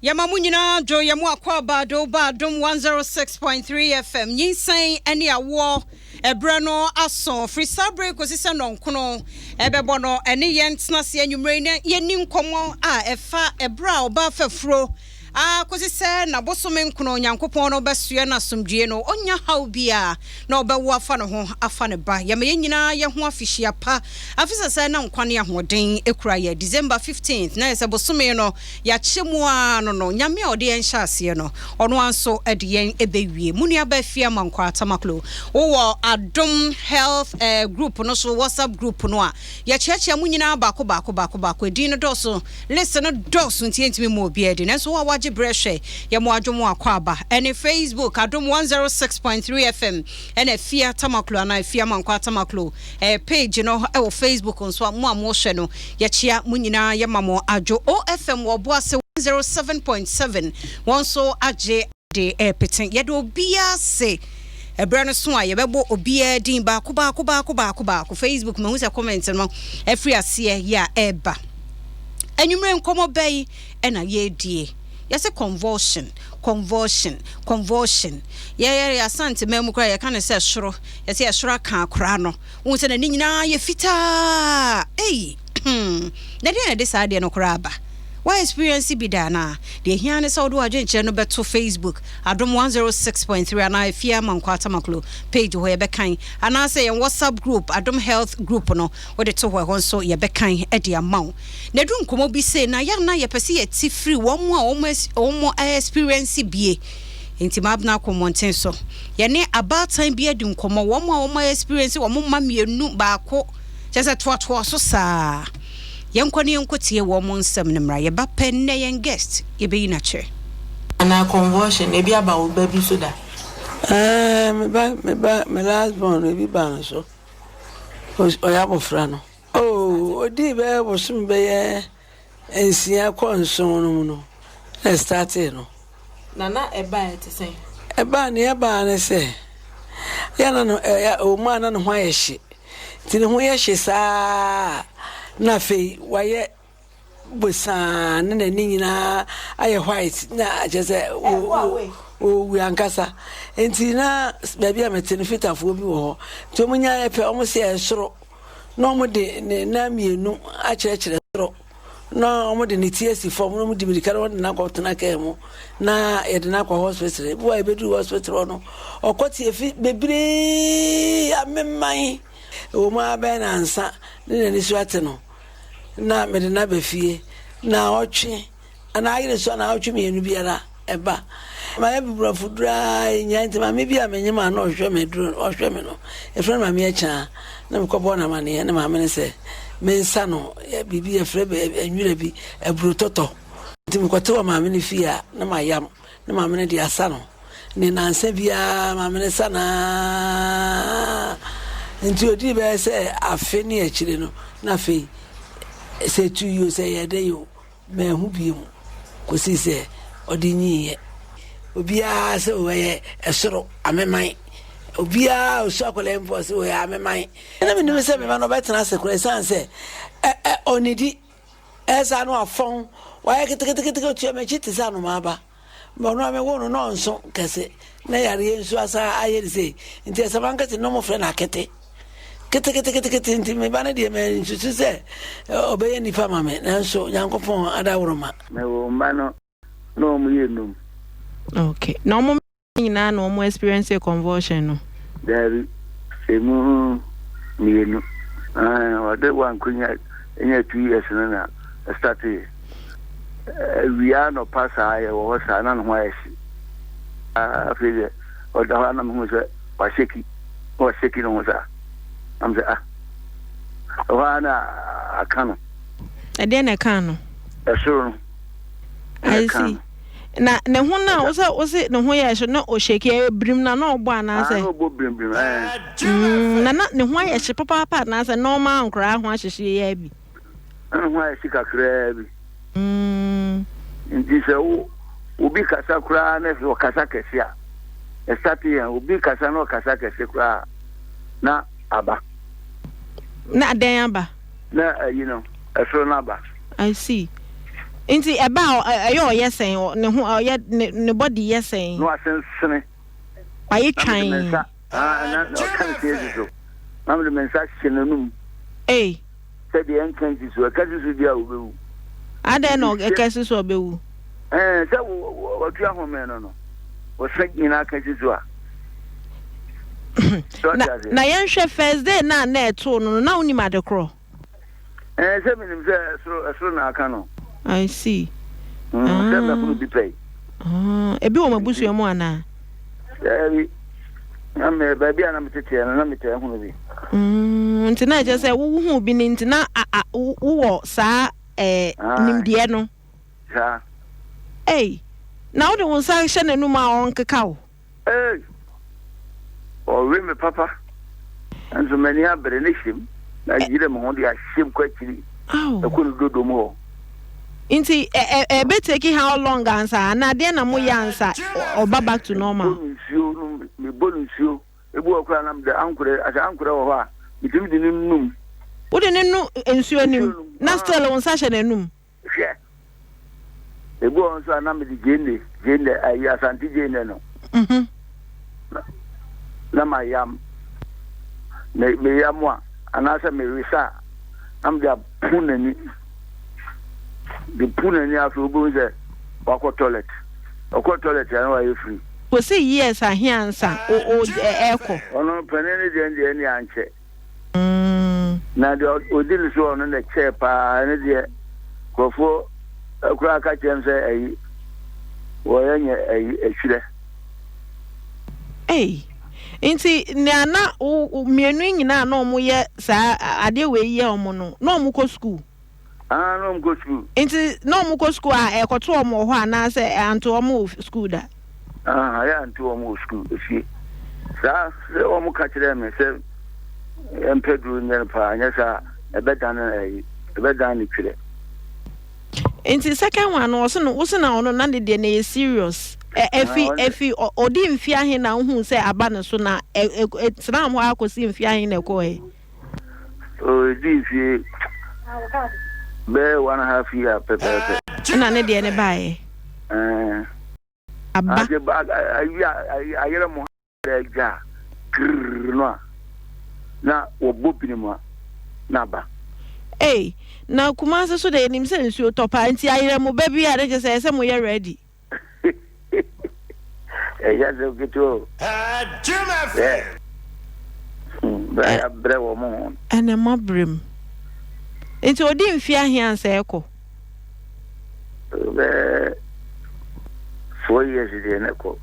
Yɛma mo nyinaa dwo yɛ mo akwaaba de wo ba Adom 106.3 FM. Nyinsɛn ne awoɔ ɛberɛ no aso. Firi saa berɛ yi kɔsi sɛ nnɔnkono ɛbɛbɔ no, ɛne yɛn tena ase anwummerɛ yi na yɛnni nkɔmmɔ a ɛfa ɛberɛ a ɔbaa fafuro ara kɔsi sɛ n'abosome nkono Onyankopɔn no bɛsoɛ no asomdwoeɛ no, ɔnnya haw biara na ɔbɛwo afa ne ho afa ne ba. Yɛma yɛn nyinaa yɛ ho afehyia pa. Afe sɛsɛɛ na nkwa ne ahoɔden kura yɛ. December 15th na yɛ sɛ bosome no yɛakyɛ mu ara no no, Nyame a ɔde yɛn hyɛ aseɛ no, ɔno ara nso de yɛn bɛwie. Mo nua ba Afia Mankwaa Tamaklo, wowɔ Adom Health eh, group no so, WhatsApp group no a, yɛkyeakyea mo nyinaa baako baako baako baako. Edin no dɔɔso. List no dɔɔso nti yɛntumi mmɔ obiara din nanso wo a woagye berɛ hwɛ yɛ mo adwo mo akwaaba ɛne Facebook Adom 106.3 FM ɛna Afia Tamaklo anaa Afia Mankwaa Tamaklo eh, page no ɛwɔ Facebook nso a mo a mohwɛ no yɛkyea mo nyinaa yɛma mo adwo OFM wɔ Ɔboase 107.7 wɔn nso agye de repete. Yɛda obiara ase. Ɛberɛ no so a yɛbɛbɔ obiara din baako baako baako baako baako. Facebook mahu sɛ comment no afiri aseɛ yɛ a ɛreba. Anwummerɛ nkɔmmɔ bɛyi ɛna yɛredie. Yɛse convulsion, convulsion, convulsion. Yɛyɛ yɛ Asante man mu koraa yɛka no sɛ soro. Yɛse ɛsoro aka akora no. Wohu sɛ n'ani nyinaa yɛ fitaa. Ei! Na deɛn na ɛde saa adeɛ no koraa ba? Wa experience bi da anaa? Deɛ ɛhia ne sɛ wode w'adwenkyerɛ no bɛto Facebook, Adom 106.3 anaa Afie Amankwaa Tamaklo page hɔ yɛbɛkan, anaasɛ yɛn WhatsApp group, Adom Health group no, wode to hɔ, ɛhɔ nso yɛbɛkan de ama wo. Na ɛduru nkɔmmɔ bi sei no a, yɛ a na yɛpɛ sɛ yɛte firi wɔn a wɔn experience bie. Enti mabena akɔ mmɔnten so. Yɛne abaatan bi adi nkɔmmɔ, wɔn a wɔn experience wɔn mma mmienu, baako, kyerɛ sɛ toatoa so saa. Yɛnkɔ na yɛnkɔtie wɔn nsɛm no mmra. Yɛba pɛ nnɛ yɛn guest, yɛbɛyi no akyerɛ. Anaa convulsion, ebi aba wo ba bi so da? Ɛɛ, me ba, me ba, me last born no, ebi baa no so. Ɔyɛ abɔfra no. Oh, odii bɛyɛ bosome bɛyɛ nsia kɔ nson no mu no, na ɛstartee no. Na na ɛbaeɛ te sɛn? Ɛbaa nea ɛbaa ne sɛ, yɛ na no ɛyɛ ɛwɔ mu a na ne ho ayɛ hye. Nti ne ho yɛ hye saa na afei wayɛ bosaa na n'ani nyinaa ayɛ white na kyerɛ sɛ ɔwu ankasa. Nti na baabi a mete no fitafoɔ bi wɔ hɔ. Nti wɔn nyaeɛ pɛ wɔn sɛ ɛsoro na wɔde ne nan mmienu akyerɛkyerɛ soro na wɔde ne ti asi fam na wɔde mirika na wɔde no akɔtena kaa mu na yɛde no akɔ hospital. Ebi wɔ a yɛbɛduru hospital hɔ no, ɔkɔ tiafi bebree ameman ɛwɔ mu ara bɛyɛ nansa ne n'ani so ate no na mede no aba fie na ɔtwe Anaa ayere so anaawɔtwe mienu biara ɛba. Mayɛ buburafo duru ara ennya nti maame bi a menye ma na ɔhwɛ me duru ɔhwɛ me no yɛfrɛ no Maame Akyaa na mekɔbɔɔ no amaneɛ na maame no sɛ mensa no biribi yɛfrɛ nwura bi aburo tɔtɔ nti mekɔte wɔ maame no fie a na mayam na maame no de asa no ne nansa biara maame no sa naa nti odii bɛyɛ sɛ afe ne akyire no na afei sɛ tu yi o sɛ yɛ dɛ yi o Manhu bio kosii sɛ ɔde nyiiɛ. Obiara sɛ ɔyɛ ɛsoro ameman. Obiara osu akwadaa mpo ɔsɛ ɔyɛ ameman. Ɛna menim sɛ mema no ɔbɛtena ase koraa ɛsiane sɛ ɛ ɔnidi ɛsaa no afɔn wayɛ ketekete otua m'akyi te sɛ anomaa ba. Ma ɔno a mewoo no na ɔnso kɛse na yareɛ nso asa ayɛ ne sei nti ɛsɛ mankɛse na wɔfrɛ no akete keteketekete nti me ba no deɛ mansusu sɛ ɔbɛyɛ nipa ma me nanso Nyankopɔn adaworoma. Mewoo mma no na wɔn yɛ num. Okay. Na wɔn nyinaa na wɔn experience convulsion no? Daabi, emu mmienu. Ɔde one konya nya 2 years no na ɛstarteeɛ. Awia anɔpa saa yɛwɔ hɔ saa na ne ho ayɛ hye. Afei deɛ ɔda hɔ a na mehu sɛ wahyɛki na wahyɛki ne ho saa. Na mesɛ ah, ɛhɔ ara na aka no. Ɛdeɛ na ɛkaa no? Ɛsoro no. I see. Na ne ho no a wosɛ wose ne ho yɛ hye na ɔhyɛki ɛyɛ birim na na ɔbɔ anaasɛ? Ah, na ɔbɔ birim birim ɛɛ. Na na ne ho ayɛ hye papaapa anaasɛ normal nkoraa ho ahyehye yɛ bi? Na ne ho ayɛ hye kakraa bi. Nti sɛ wo obi kasa koraa na sɛ ɔkasa kɛse a, ɛsate yɛn obi kasa na ɔkasa kɛse koraa na aba. Na dɛn aba? Na ayi no, ɛsoro no aba. I see. Nti ɛba a ɛyɛ ɔyɛ sɛn? Ne ho ɔyɛ ne ne body yɛ sɛn? Na wasensene. Wayɛ Na mede me twann. nsa ah na ɔka ne se asi so. Na mede me nsa hyɛ n'anum. Ei. Sɛdeɛ ɛnka nsi so. Ɛka si so deɛ a ɔbɛwu. Adɛn na Mede hyɛ. ɛka si so a ɔbɛwu? Ɛɛ sɛ watu ahome no no, wɔsa nyinaa ka si so a. So Na ɔte aseɛ? na yɛnhwɛ first day no a na ɛtoo no no, na wonim ade korɔ? Ɛɛ sɛ menim sɛ ɛsoro ɛsoro na aka no. I see. Mm, sɛ Ah. mɛhunu bi pɛi. Ah, ebi wɔ mo Nti abusua mu anaa? daabi, na me baabi a na meteteɛ no na metaa hunu bi. Mm, nti na ɛkyerɛ sɛ Mm. wohuu bi no nti na a, a, wowɔ saa eh, Ae, nimdeɛ no. saa. Ei, na wode wo nsa hyɛ n'anum a ɔnkeka wo? Ei! Ɔwe me papa, nso m'ani abere ne hyem, na yere me ho de ahyem kɔ akyiri, ɛkɔ ne dodom hɔ. Nti ɛbɛ take how long ansa anaa deɛ na moyɛ ansa ɔba back to normal? Mebɔ no nsuo no, mebɔ no nsuo, ebi wɔ koraa na mede ankorɛ, asɛ ankorɛ wɔ hɔ a, metumi de no num. Wode no nu nsuo no mu na ah. still wo nsa hyɛ n'anum? Hwɛ, ebi wɔ hɔ nso a na mede gyeene, gyeene, ayi Asante gyeene no. Mhm. Na, na mayam. Me, meyam a, anaasɛ mewesa a, na mede apu n'ani. De pu n'ani afei wobɛhu sɛ wakɔ toilet. Ɔkɔ toilet a na wayɛ free. Kɔsi years ahe ansa o, o, ɛɛkɔ? Ɔno panin no deɛ deɛ ɛne ankyɛ. Na deɛ ɔdi ne soɔ no na ɛkyɛɛ paa, ɛno deɛ nkurɔfoɔ koraa ka kyerɛ m sɛ ayi wɔyɛ nyɛ ayi atwirɛ. Ei, nti nea na mmienu yi nyinaa na wɔyɛ saa adeɛ wei yɛ wɔn no, na wɔkɔ sukuu? Ah, na wɔkɔ sukuu. Nti na wɔkɔ sukuu a ɛkɔto wɔn wɔ hɔ anaasɛ anto wɔn wɔ sukuu da? Ah, ɛyɛ anto wɔn wɔ sukuu, efie. Saa sɛ wɔn ka kyerɛɛ me sɛ yɛmpɛ duro nyɛ no paa, nyɛ saa ɛbɛdan ɛyi, ɛbɛdan ne twerɛ. Nti second one no ɔse no wose na ɔno na ne deɛ na ɛyɛ serious. Ɛfi ɛfi ɔdi mfe ahe na wohuu sɛ aba ne so na ɛtenaa hɔ akɔsi mfe ahe na ɛkɔɛ? Ɔdii mfie bɛyɛ one half year pɛpɛɛpɛ. Ɛna ne deɛ ne baeɛ. Ɛɛ. Aba. Ase ba ayi ayerɛ mo agya kirr no a na wɔbɔ binom a na aba. Ei na Kumasi so deɛ yɛnim sɛ nsuo tɔ paa nti ayerɛ mo ba bi a na kyerɛ sɛ ɛsɛ moyɛ ready. Ɛyɛ asɛm ketewa o. Hwɛ, berɛ a yɛabrɛ wɔ mo ho. Ɛnɛ moabrɛ mu. Nti ɔdi mfeɛ ahe ansa ɛkɔ? Bɛɛ 4 years deɛ na ɛkɔ.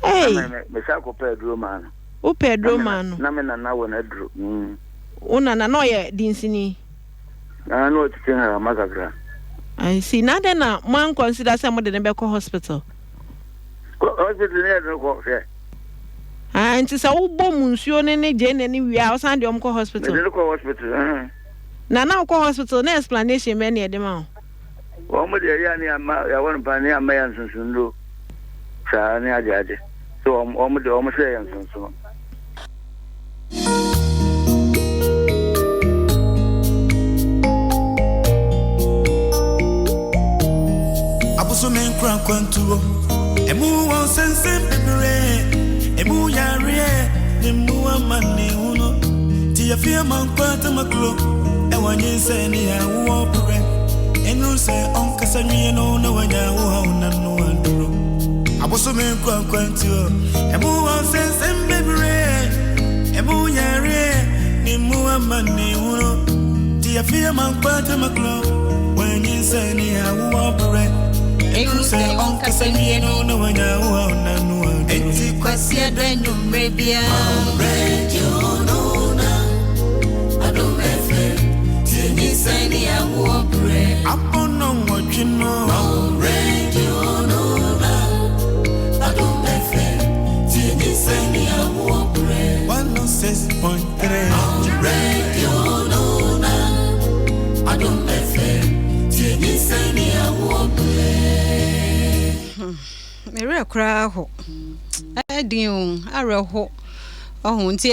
Hey. Na me me sa kɔpɛ aduro maa no. Wopɛ aduro maa no? Na me nana wɔ n'aduro. Wo nana na ɔyɛ dinsini? Na na ɔtete nhahamma kakra. I see. Na adɛn na mo an consider sɛ mo de no bɛkɔ hospital? Hospital ne yɛde no kɔ hwɛ. Ah, nti sɛ wobɔ mu nsuo ne ne gyeene ne wie a, wosan de wɔn kɔ hospital? Mede no kɔ hospital. Uh-huh. Na na wokɔ hospital na explanation bɛn na yɛde ma wo? Wɔn deɛ yɛ ne ama yɛawɔ no pa ne ama yɛ nsonsonduro saa ne ade ade. So wɔn deɛ wɔn sɛ yɛ nsonsono. Abosome nkura nkwantuo emu wɔ nsɛnsɛm bebree emu yareɛ ne mu amanehunu nti yɛfi ama nkwantamakuro ɛwɔ nyinsɛn ne yɛawowɔ berɛ ɛnu sɛ ɔnkasa nwie no na wanya wo haw na no aduro abosome nkura nkwantuo emu wɔ nsɛnsɛm bebree emu yareɛ ne mu amanehunu nti yɛfi ama nkwantamakuro wɔ nyinsɛn ne yɛawowɔ berɛ ɛnu sɛ ɔnkasa nwie no na wanya wo haw na no aduro Enti kwasi ɛdɔ anwummerɛ biara. Radio no na Adom FM tie nyinsɛn ne awoɔ berɛ abɔnɔ nwɔtwe no Radio no na Adom FM tie nyinsɛn ne awoɔ berɛ 106.3 Radio no na Adom FM tie nyinsɛn ne awoɔ berɛ. Merɛ koraa hɔ ɛdin o awerɛho ɔho nti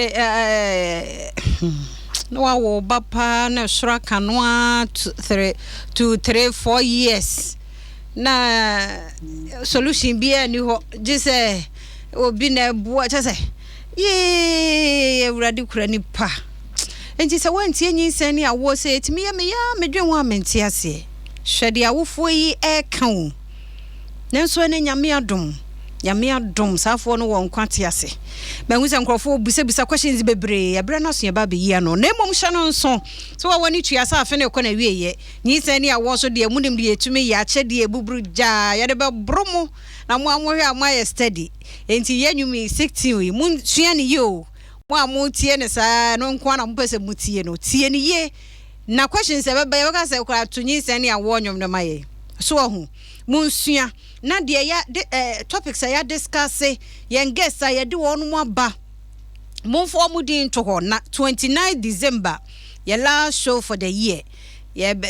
na wawo ba paa na ɛsoro aka no ara 2, 3, 4 years. Na solution biara nni hɔ gye sɛ obi na ɛboa kyɛ sɛ yee Awurade kura nipa. Nti sɛ woantie nyinsɛn ne awoɔ sɛ ɛtumi yɛ me yaa medwen ho a mente aseɛ. Hwɛ deɛ awofoɔ yi ɛreka o. Nanso ɛnɛ Nyame adom, Nyame adom saa afoɔ no wɔ nkwa te ase. Mahu sɛ nkurɔfoɔ bisabisa questions bebree, ɛberɛ no aso yɛba abɛyi ano. Na mmom hyɛ no nso sɛ wɔwɔ ne tua sɛ afe no rekɔ n'awieɛ. Nyinsɛn ne awoɔ nso deɛ monim deɛ yɛtumi yɛ, akyɛdeɛ ɛbuburu gyaa, yɛde bɛboro mo na mo a mohwɛ a moayɛ steady. Enti yɛ nnwom yi, 16 yi, monsua no yie o. Mo a motie no saa, ɛno nko ara na mopɛ sɛ motie no, tie no yie. Na questions a ɛbɛba, yɛbɛka sɛ koraa to nyinsɛn ne awoɔ nnwom no ma yɛn. So wahu? Monsua. Na deɛ ya de eh, topics a yɛadiscuss, yɛn guests a yɛde wɔn aba, momfa wɔn din nto hɔ. Na 29 December, yɛ last show for the year. Yɛbɛ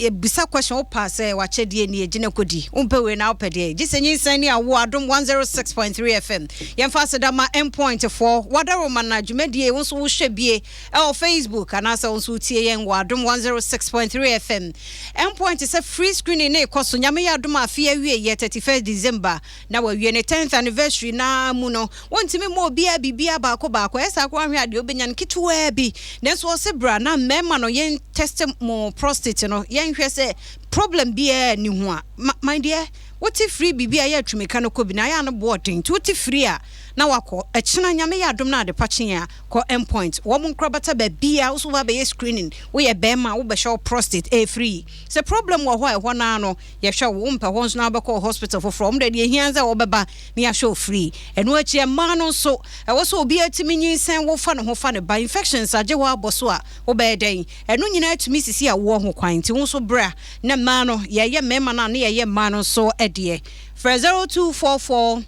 yɛbisa question wo paa sɛ wakyɛdeɛ nie gyina kɔdi. Wompɛ wei na wopɛ deɛ. Gye sɛ nyinsɛn ne awoɔ Adom 106.3 FM. Yɛmfa aseda ma Mpoint foɔ. Wadaroma na dwumadie wo nso wohwɛ bie ɛwɔ Facebook anaasɛ wo nso wotie yɛn wɔ Adom 106.3 FM. Mpoint sɛ free screening ne rekɔ so. Nyame yɛ adom a afe awieɛ 31st December na wawie ne 10th anniversary no ara mu no, wontumi mmɔ obiara biribiara baako baako. Ɛyɛ saa koraa hwɛ a deɛ wobɛnya no ketewaa bi. Nanso ɔse bra na mmarima no yɛn test mo prostate no yɛnhwɛ sɛ problem biara nni ho a. Ma, my dear, wote free biribi a ɛyɛ atwimika no kɔ bi na ayɛ a no boɔ den nti wote free a na wakɔ. Ɛkyena Nyame yɛ adom na adepa kye a, kɔ Endpoint. Wɔn nkorabata baabiara wo nso woba abɛyɛ screening. Woyɛ barima a wobɛhwɛ wo prostate, ɛyɛ free. Sɛ problem wɔ hɔ a ɛhɔ no ara no yɛhwɛ wo, wompɛ hɔ nso na wobɛkɔ hospital foforɔ, wɔn deɛ deɛ ɛhia ne sɛ wɔbɛba na yɛahwɛ wo free. Ɛno akyi mmaa no nso, ɛwɔ sɛ obiara tumi nyinsɛn wo fa ne ho fa ne ba. Infections agye hɔ abɔ so a, wobɛyɛ dɛn? Ɛno nyinaa tumi sisi awoɔ ho kwan. Nti wo nso bra na mmaa no, yɛyɛ mmarima no a na yɛyɛ mmaa no nso deɛ. Frɛ 0244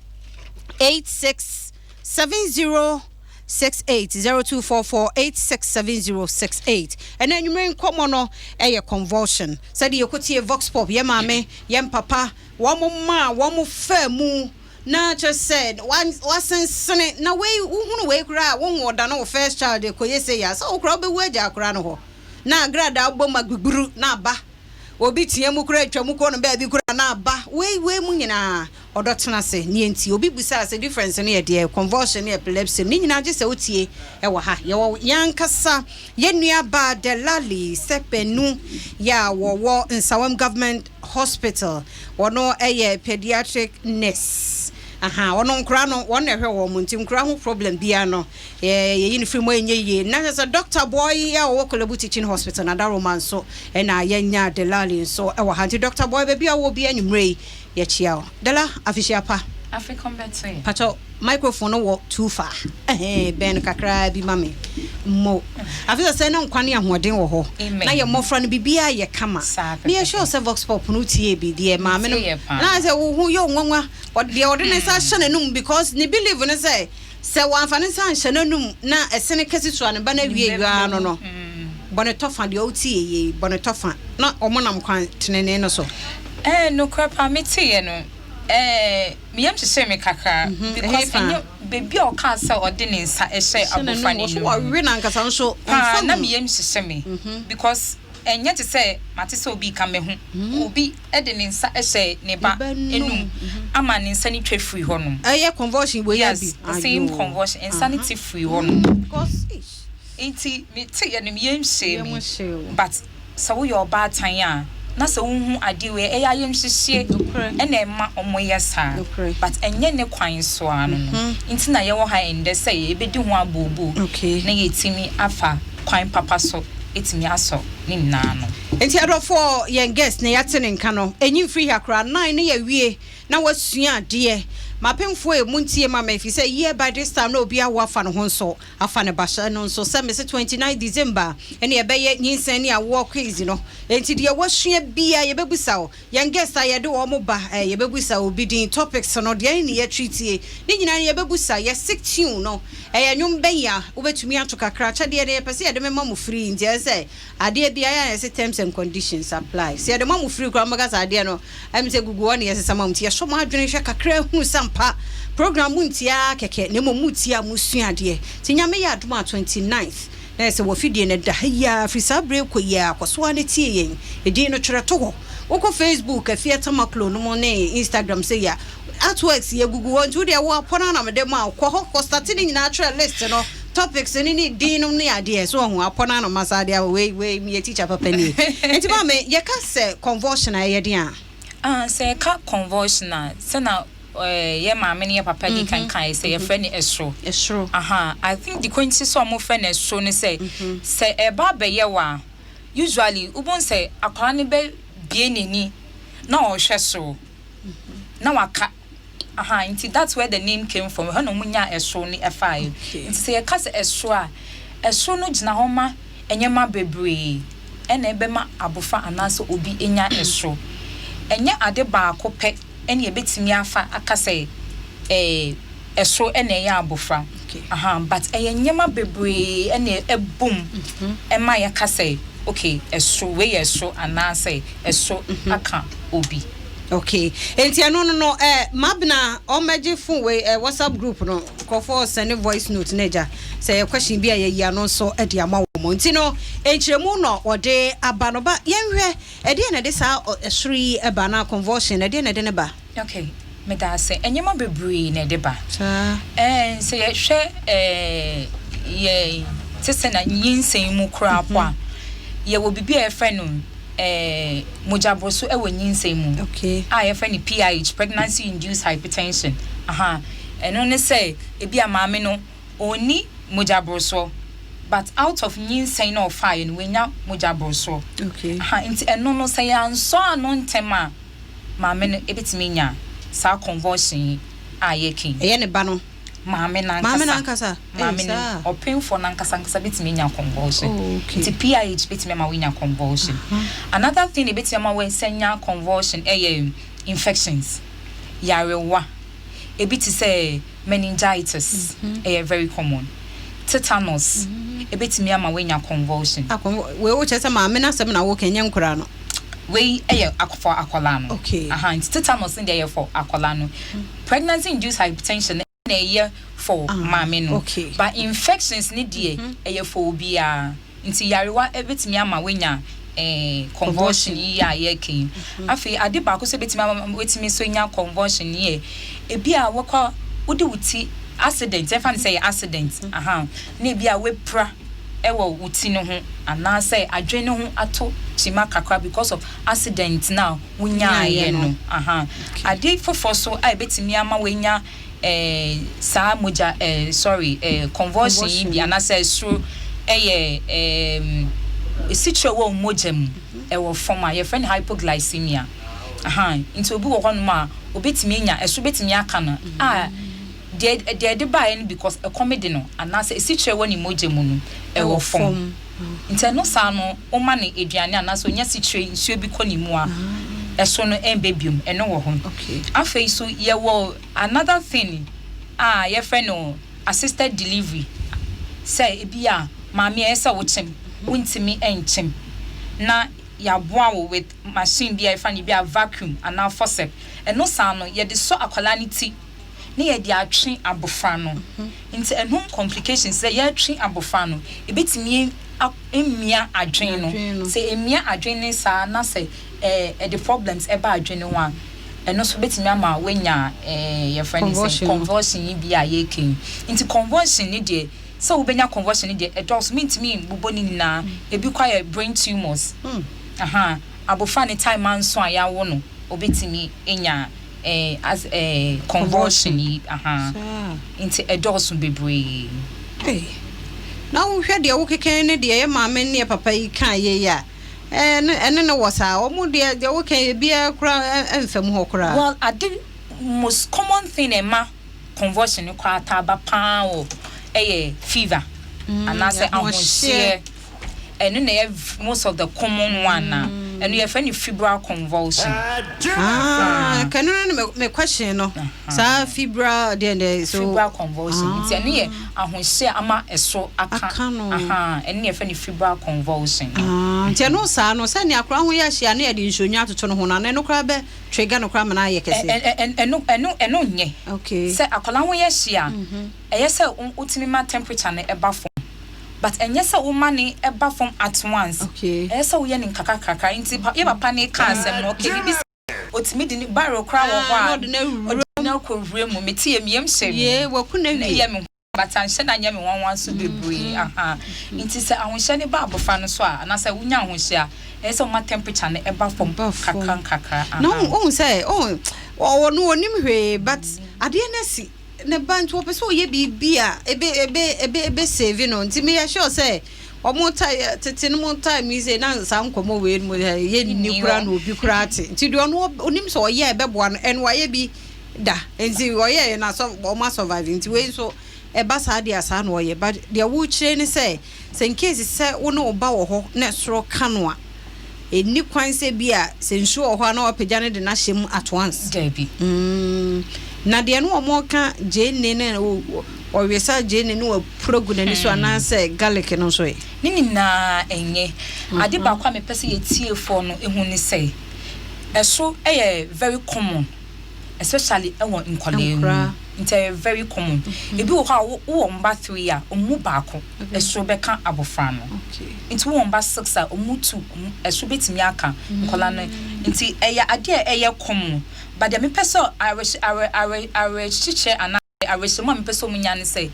86 70 68 0244 8670 68. Ɛnɛ anwummere nkɔmmɔ no yɛ convulsion. Sɛdeɛ yɛkɔtie vox pop, yɛn maame, yɛn papa, wɔn mma a wɔn faa mu na kyerɛ sɛ wasensene na wei wohunu wei koraa a wohu ɔda no wo first child kɔyɛ sei a sɛ wo koraa wobɛwu agya akora no hɔ na agradaa bɔ mu agbiguru na aba. Obi tea mu koraa twa mu kɔ no baabi koraa na aba. Wei wei mu nyinaa ɔdɔ tena ase. Neɛ nti obi bisaa sɛ difference no yɛ deɛ convulsion ne epilepsy no ne nyinaa gye sɛ wotie wɔ ha. Yɛwɔ yɛn ankasa yɛn nua baa Delali Sekpenu yɛ a wɔwɔ Nsawam Government Hospital. Ɔno yɛ pediatric nurse. Aha ɔno nkoraa no wɔn na ɛhwɛ wɔn nti nkoraa ho problem biara no Yɛyi no firi mu a ɛnyɛ yie. Na kyerɛ sɛ Dɔkta Boy a ɔwɔ Korle-Bu Teaching Hospital na Daroma nso na yɛanya Delali nso wɔ ha. Nti Dɔkta Boy baabi a wowɔ biara anwummerɛ yi yɛkyia wo. Dela, afihyia pa. Afe kɔm bɛto yɛn. Pakyɛw microphone no wɔ too far. Ɛhɛn, bɛn no kakraa bi ma me. Mo. Afe sɛ sɛ na nkwa ne ahoɔden wɔ hɔ. Amen. Na yɛn mmɔfra no biribiara yɛ kama. Saa Meyɛ pɛpɛpɛ. sure sɛ Vox Pop no wotiee bi deɛ maame no. Metieeɛ paa. Na ayɛ sɛ wo ho yɛ wo nwanwa. Deɛ ɔde ne nsa ahyɛ n'anum because ne believe ne sɛ Sɛ wamfa ne nsa anhyɛ n'anom na ɛsene kɛse sua ne ba no awiei ara no no, bɔ no tɔfa, deɛ woteeɛ yei, bɔ no tɔfa, na wɔnam kwan tenenee no so. Ɛɛ nokorɛ paa me teeɛ no ɛɛ me yam hyehyee me kakra because ɛnyɛ baabi a ɔkaa sɛ ɔde ne nsa hyɛɛ abɔfra no anum no paa na me yam hyehye me because Ɛnyɛ te sɛ mate sɛ obi reka, mahu obi de ne nsa hyɛ ne ba anum ama ne nsa no twa firi hɔnom. Ɛyɛ convulsion wei abi. Yes, the same convulsion, nsa no te firi hɔnom. Nti me te yɛ no me yam hyee me, but sɛ woyɛ ɔbaatan a na sɛ wohu adeɛ wei a ɛyɛ ayamhyehyeɛ ɛna ɛma wɔyɛ saa, but ɛnyɛ ne kwan so ara no no nti na yɛwɔ ha ɛndɛ sɛ yɛbɛdi ho abooboo na yɛatumi afa kwan papa so atumi asɔ ne nyinaa ano. Nti adɔfoɔ yɛn guest na yɛate ne nka no ɛnyi mfiri ha koraa nine ne yɛawie na wasua adeɛ. Mapemfoɔ e montie ma me ɛfiri sɛ year by this time na obi awo afa ne ho nso afa ne ba hyɛ no nso sɛ mese 29 December ɛne ɛbɛyɛ nyinsɛn ne awoɔ quiz no enti deɛ wasua biara yɛbɛbusa wo. Yɛn guest a yɛde wɔn ba eh, yɛbɛbusa obi din, topics no, deɛn ne yɛtreatie, ne nyinaa no yɛbɛbusa. Yɛ sick tune no, ɛyɛ nnwom bɛn a wobɛtumi ato kakra? Akyɛdeɛ no yɛpɛ sɛ yɛde mema mo free, nti ɛsɛ sɛ adeɛ biara yɛ a yɛse terms and conditions apply. Sɛ yɛde ma mo free koraa mobɛka sɛ adeɛ no ɛm sɛ gugu hɔ na yɛsesa ma mo, nti yɛsɔ mo adwene hwɛ kakra hunu sɛ ampa program montie ara kɛkɛ na mmom motie a mosua adeɛ. Nti Nyame yɛ adom a 29th Na ɛsɛ wɔ fidie no da ha yi ara, firi saa berɛ yi kɔ yi ara, kɔ so ara na tie yɛn. Edin no, twerɛ to hɔ. Wokɔ Facebook, Afia Tamaklo no mu ne Instagram sei a, artworks yi agugu hɔ. Nti wo deɛ wo apɔ no ara na mede ma wo. Kɔ hɔ kɔ starte ne nyinaa twerɛ list no, topics no ne din nom ne adeɛ. So wahu? Apɔ no ara na masan de ama wo. Wei, wei meyɛ teacher papa nie. Nti maame, yɛka sɛ convulsion a ɛyɛ deɛn a? Ah, sɛ yɛka convulsion a, sɛ na eh, yɛ maame ne yɛ papa di kan kae sɛ yɛfrɛ no ɛsoro. Ɛsoro. Aha, I think the kwan ti sɛ wɔfrɛ no ɛsoro ne sɛ, sɛ ɛba abɛyɛ wo a, usually wobɛhu sɛ akwadaa no bɛbue n'ani na ɔrehwɛ soro na waka. Aha, nti that's where the name came from, ɛhɔ na wɔnyaa ɛsoro no ɛfaeɛ. Nti sɛ yɛka sɛ ɛsoro a, ɛsoro no gyina hɔ ma nneɛma bebree ɛna ɛbɛma abofra anaasɛ obi anya ɛsoro. Ɛnyɛ ade baako pɛ ɛna yɛbɛtumi afa aka sɛ ɛɛ ɛsoro ɛna ɛyɛ abofra. Aha, but ɛyɛ nneɛma bebree ɛna ɛbom ɛma yɛka sɛ okay, ɛsoro, wei yɛ ɛsoro anaasɛ ɛsoro aka obi. Okay, enti ɛno no no eh, Mabena ɔmmɛgye phone wei eh, WhatsApp group no nkurɔfoɔ sɛne voice note no agya sɛ ɛyɛ question bi a yɛayi ano nso de ama wɔn nti no nkyerɛmu na ɔde aba no ba yɛnhwɛ ɛdeɛn na ɛde saa ɛsoro yi ba anaa convulsion ɛdeɛn na ɛde no ba? Okay, meda ase. Nneɛma bebree na ɛde ba. Saa. Ɛɛ, sɛ yɛhwɛ ɛɛ yɛn te sɛ na nyinsɛn mu koraa po a, yɛwɔ biribi a yɛfrɛ no ɛɛ mogyaboroso wɔ nyinsɛn mu Okay. a yɛfrɛ no PIH, pregnancy induced hypertension. Aha, ɛno ne sɛ ebi a maame no ɔnni mogyaborosoɔ but out of nyinsɛn na ɔfaeɛ no wanya mogyaborosoɔ. Okay. Aha, nti ɛno no sɛ yɛansɔ ano ntɛm a, maame no bɛtumi anya saa convulsion yi a yɛreka yi. Ɛyɛ ne ba no. Maame no Maame no ankasa. ankasa? Maame Ei, no, saa? ɔpemfoɔ no ankasa ankasa bɛtumi anya convulsion. Oh, okay. Nti PIH bɛtumi ama woanya convulsion. Another thing a ɛbɛtumi ama woasan anya convulsion yɛ infections, yarewa. Ebi te sɛ meningitis, ɛyɛ very common. Tetanus, ɛbɛtumi ama woanya convulsion. Ah, convul, wei wokyerɛ sɛ maame no asɛm na woka, ɛnyɛ nkwadaa no? Wei yɛ for akwadaa no. Okay. Aha, nti tetanus no deɛ ɛyɛ for akwadaa no. Pregnancy induced hypertension no na ɛyɛ for Ah, maame no. okay. But infections no deɛ ɛyɛ for obiara. Nti yarewa bɛtumi ama woanya eh, convulsion yi a yɛreka yi. Afei ade baako nso a ɛbɛtumi ama woatumi nso anya convulsion no yɛ ebi a wokɔ wode wo ti accident, yɛmfa no sɛ ɛyɛ accident, aha, na ebi a woapira wɔ wo ti no ho anaasɛ adwene no ho ato kyima kakra because of accident no a wonyaeɛ no, aha. Ade foforɔ nso a ɛbɛtumi ama woanya eh, saa mogya eh, sorry eh, convulsion yi bi anaasɛ soro ɛyɛ eh, esikyire wɔ mogya mu ɛwɔ fam a yɛfrɛ no hypoglycemia. Aha, nti obi wɔ hɔnom a obetumi anya ɛso betumi aka no a deɛ deɛ ɛde baeɛ no because ɛkɔm de no anaasɛ esikyire wɔ ne mogya mu no ɛwɔ fam. Nti ɛno saa no woma no aduane anaasɛ onya sikyire nsuo bi kɔ ne mu a ɛso no ɛmba biom ɛno wɔ hɔ. Afei nso yɛwɔ another thing a yɛfrɛ no assisted delivery sɛ ebi a maame ɛyɛ sɛ wokyem wontumi nkyem na yɛaboa wo with machine bi a yɛfrɛ no ebi a vacuum anaa forceps ɛno saa no yɛde sɔ akwadaa no ti na yɛde atwe abofra no. Nti ɛno complications sɛ yɛtwe abofra no, ebetumi emia adwene no. Sɛ emia adwene no saa na sɛ ɛde problems ɛba adwene no ho a, ɛno nso betumi ama woanya ɛɛ yɛfrɛ no sɛ convulsion yi bi a yɛreka yi. Nti convulsion no deɛ, sɛ wobɛnya convulsion no deɛ ɛdɔɔso, mentumi mbobɔ ne nyinaa. Ebi koraa yɛ brain tumors. Aha, abofra ne time anso a yɛawo no, obetumi anya eh, as eh, convulsion yi, aha. Nti ɛdɔɔso bebree. Ei, na wohwɛ deɛ wokeka ne deɛ yɛ maame ne yɛ papa yi kaa yɛ yi a, ɛne ɛne no wɔ saa. Wɔn deɛ deɛ woka yi ebiara koraa ɛmfa mu hɔ koraa. Well, ade most common thing ɛma convulsion no koraa taa ba paa wɔ ɛyɛ fever anaasɛ ahohyeɛ. Ɛno na ɛyɛ most of the common one a ɛno yɛfrɛ no febrile convulsion. Ah, kɛno no ne me question no. Saa febrile deɛ deɛ so. Febrile convulsion. Nti ɛno yɛ ahohyɛ ama ɛso aka. Aka no. Aha, ɛno na yɛfrɛ no febrile convulsion. Ah, nti ɛno saa no sɛnea akora ho yɛ hye a na yɛde nsuonwini atoto no ho no ana ɛno koraa bɛ trigger no koraa ma no ayɛ kɛse? Ɛno ɛno ɛno nyɛ. Okay. Sɛ akwadaa ho yɛ hye a, ɛyɛ sɛ wotumi ma temperature no ɛba fam. But ɛnyɛ sɛ woma ne ɛba fam at once. Ɛyɛ sɛ woyɛ ne nkakrakakra. Nti yɛ papa ne ka asɛm no, okay, bibi otumi de ne barrel koraa wɔ hɔ Ah, a na ɔde no awura. Ɔde no akɔ wura mu. Mete yɛ mmiam hyɛ mu. Yee, waku na na wie. ɛyɛ me but anhyɛ na nyɛ me nwanwa nso bebree aha. Nti sɛ ahohyɛ ne ba abɔfra no so a, anaasɛ wonya ahohyɛ a, ɛyɛ sɛ woma temperature no ɛba fam Ba fam. kakra nkakra. Na ohun sɛ ohun ɔwɔ no, onim hwee, but adeɛ no asi ne ba, nti wɔpɛ sɛ ɔyɛ biribi a ebe save no. Nti meyɛ sure sɛ ɔmo ta tete no mo time yi sɛ na saa nkɔmɔ wei no mu yɛ nni Nni kura hɔ. Na obi kura ate, nti deɛ ɔno onim sɛ ɔyɛ a ɛbɛboa no, ɛno wayɛ bi da, nti ɔyɛ yɛ na sɔ ɔmo asurvive. Nti wei nso ɛba saa deɛ, saa na ɔyɛ. But deɛ wɔrekyerɛ ne sɛ in case sɛ wo ne wo ba wɔ hɔ na ɛsoro ka no a, ɛni kwan sɛ bi a sɛ nsuo wɔ hɔ a na wapagya no de no ahyɛ mu at once. Daabi. Na deɛ no wɔn ka gyeene ne ɔwesa gyeene ne wapura gu n'ani so anaasɛ garlic no nso yɛ? Ne nyinaa ɛnyɛ ade baako a mepɛ sɛ yɛtiefoɔ no ehu ne sɛ ɛso ɛyɛ very common, especially ɛwɔ nkɔlaa mu. Nkɔlaa. Nti ɛyɛ very common. Ebi wɔ hɔ a wowɔ mba three a, ɔmu baako ɛso bɛka abɔfra no. Nti wowɔ mba six a, ɔmu two ɛso bɛtumi aka nkɔlaa no. Nti ɛyɛ adeɛ a ɛyɛ common, but deɛ mepɛ sɛ awerɛhyɛ awerɛ awerɛ awerɛhyehyɛ anaa awerɛhyɛmu a mepɛ sɛ ɔmo nya ne sɛ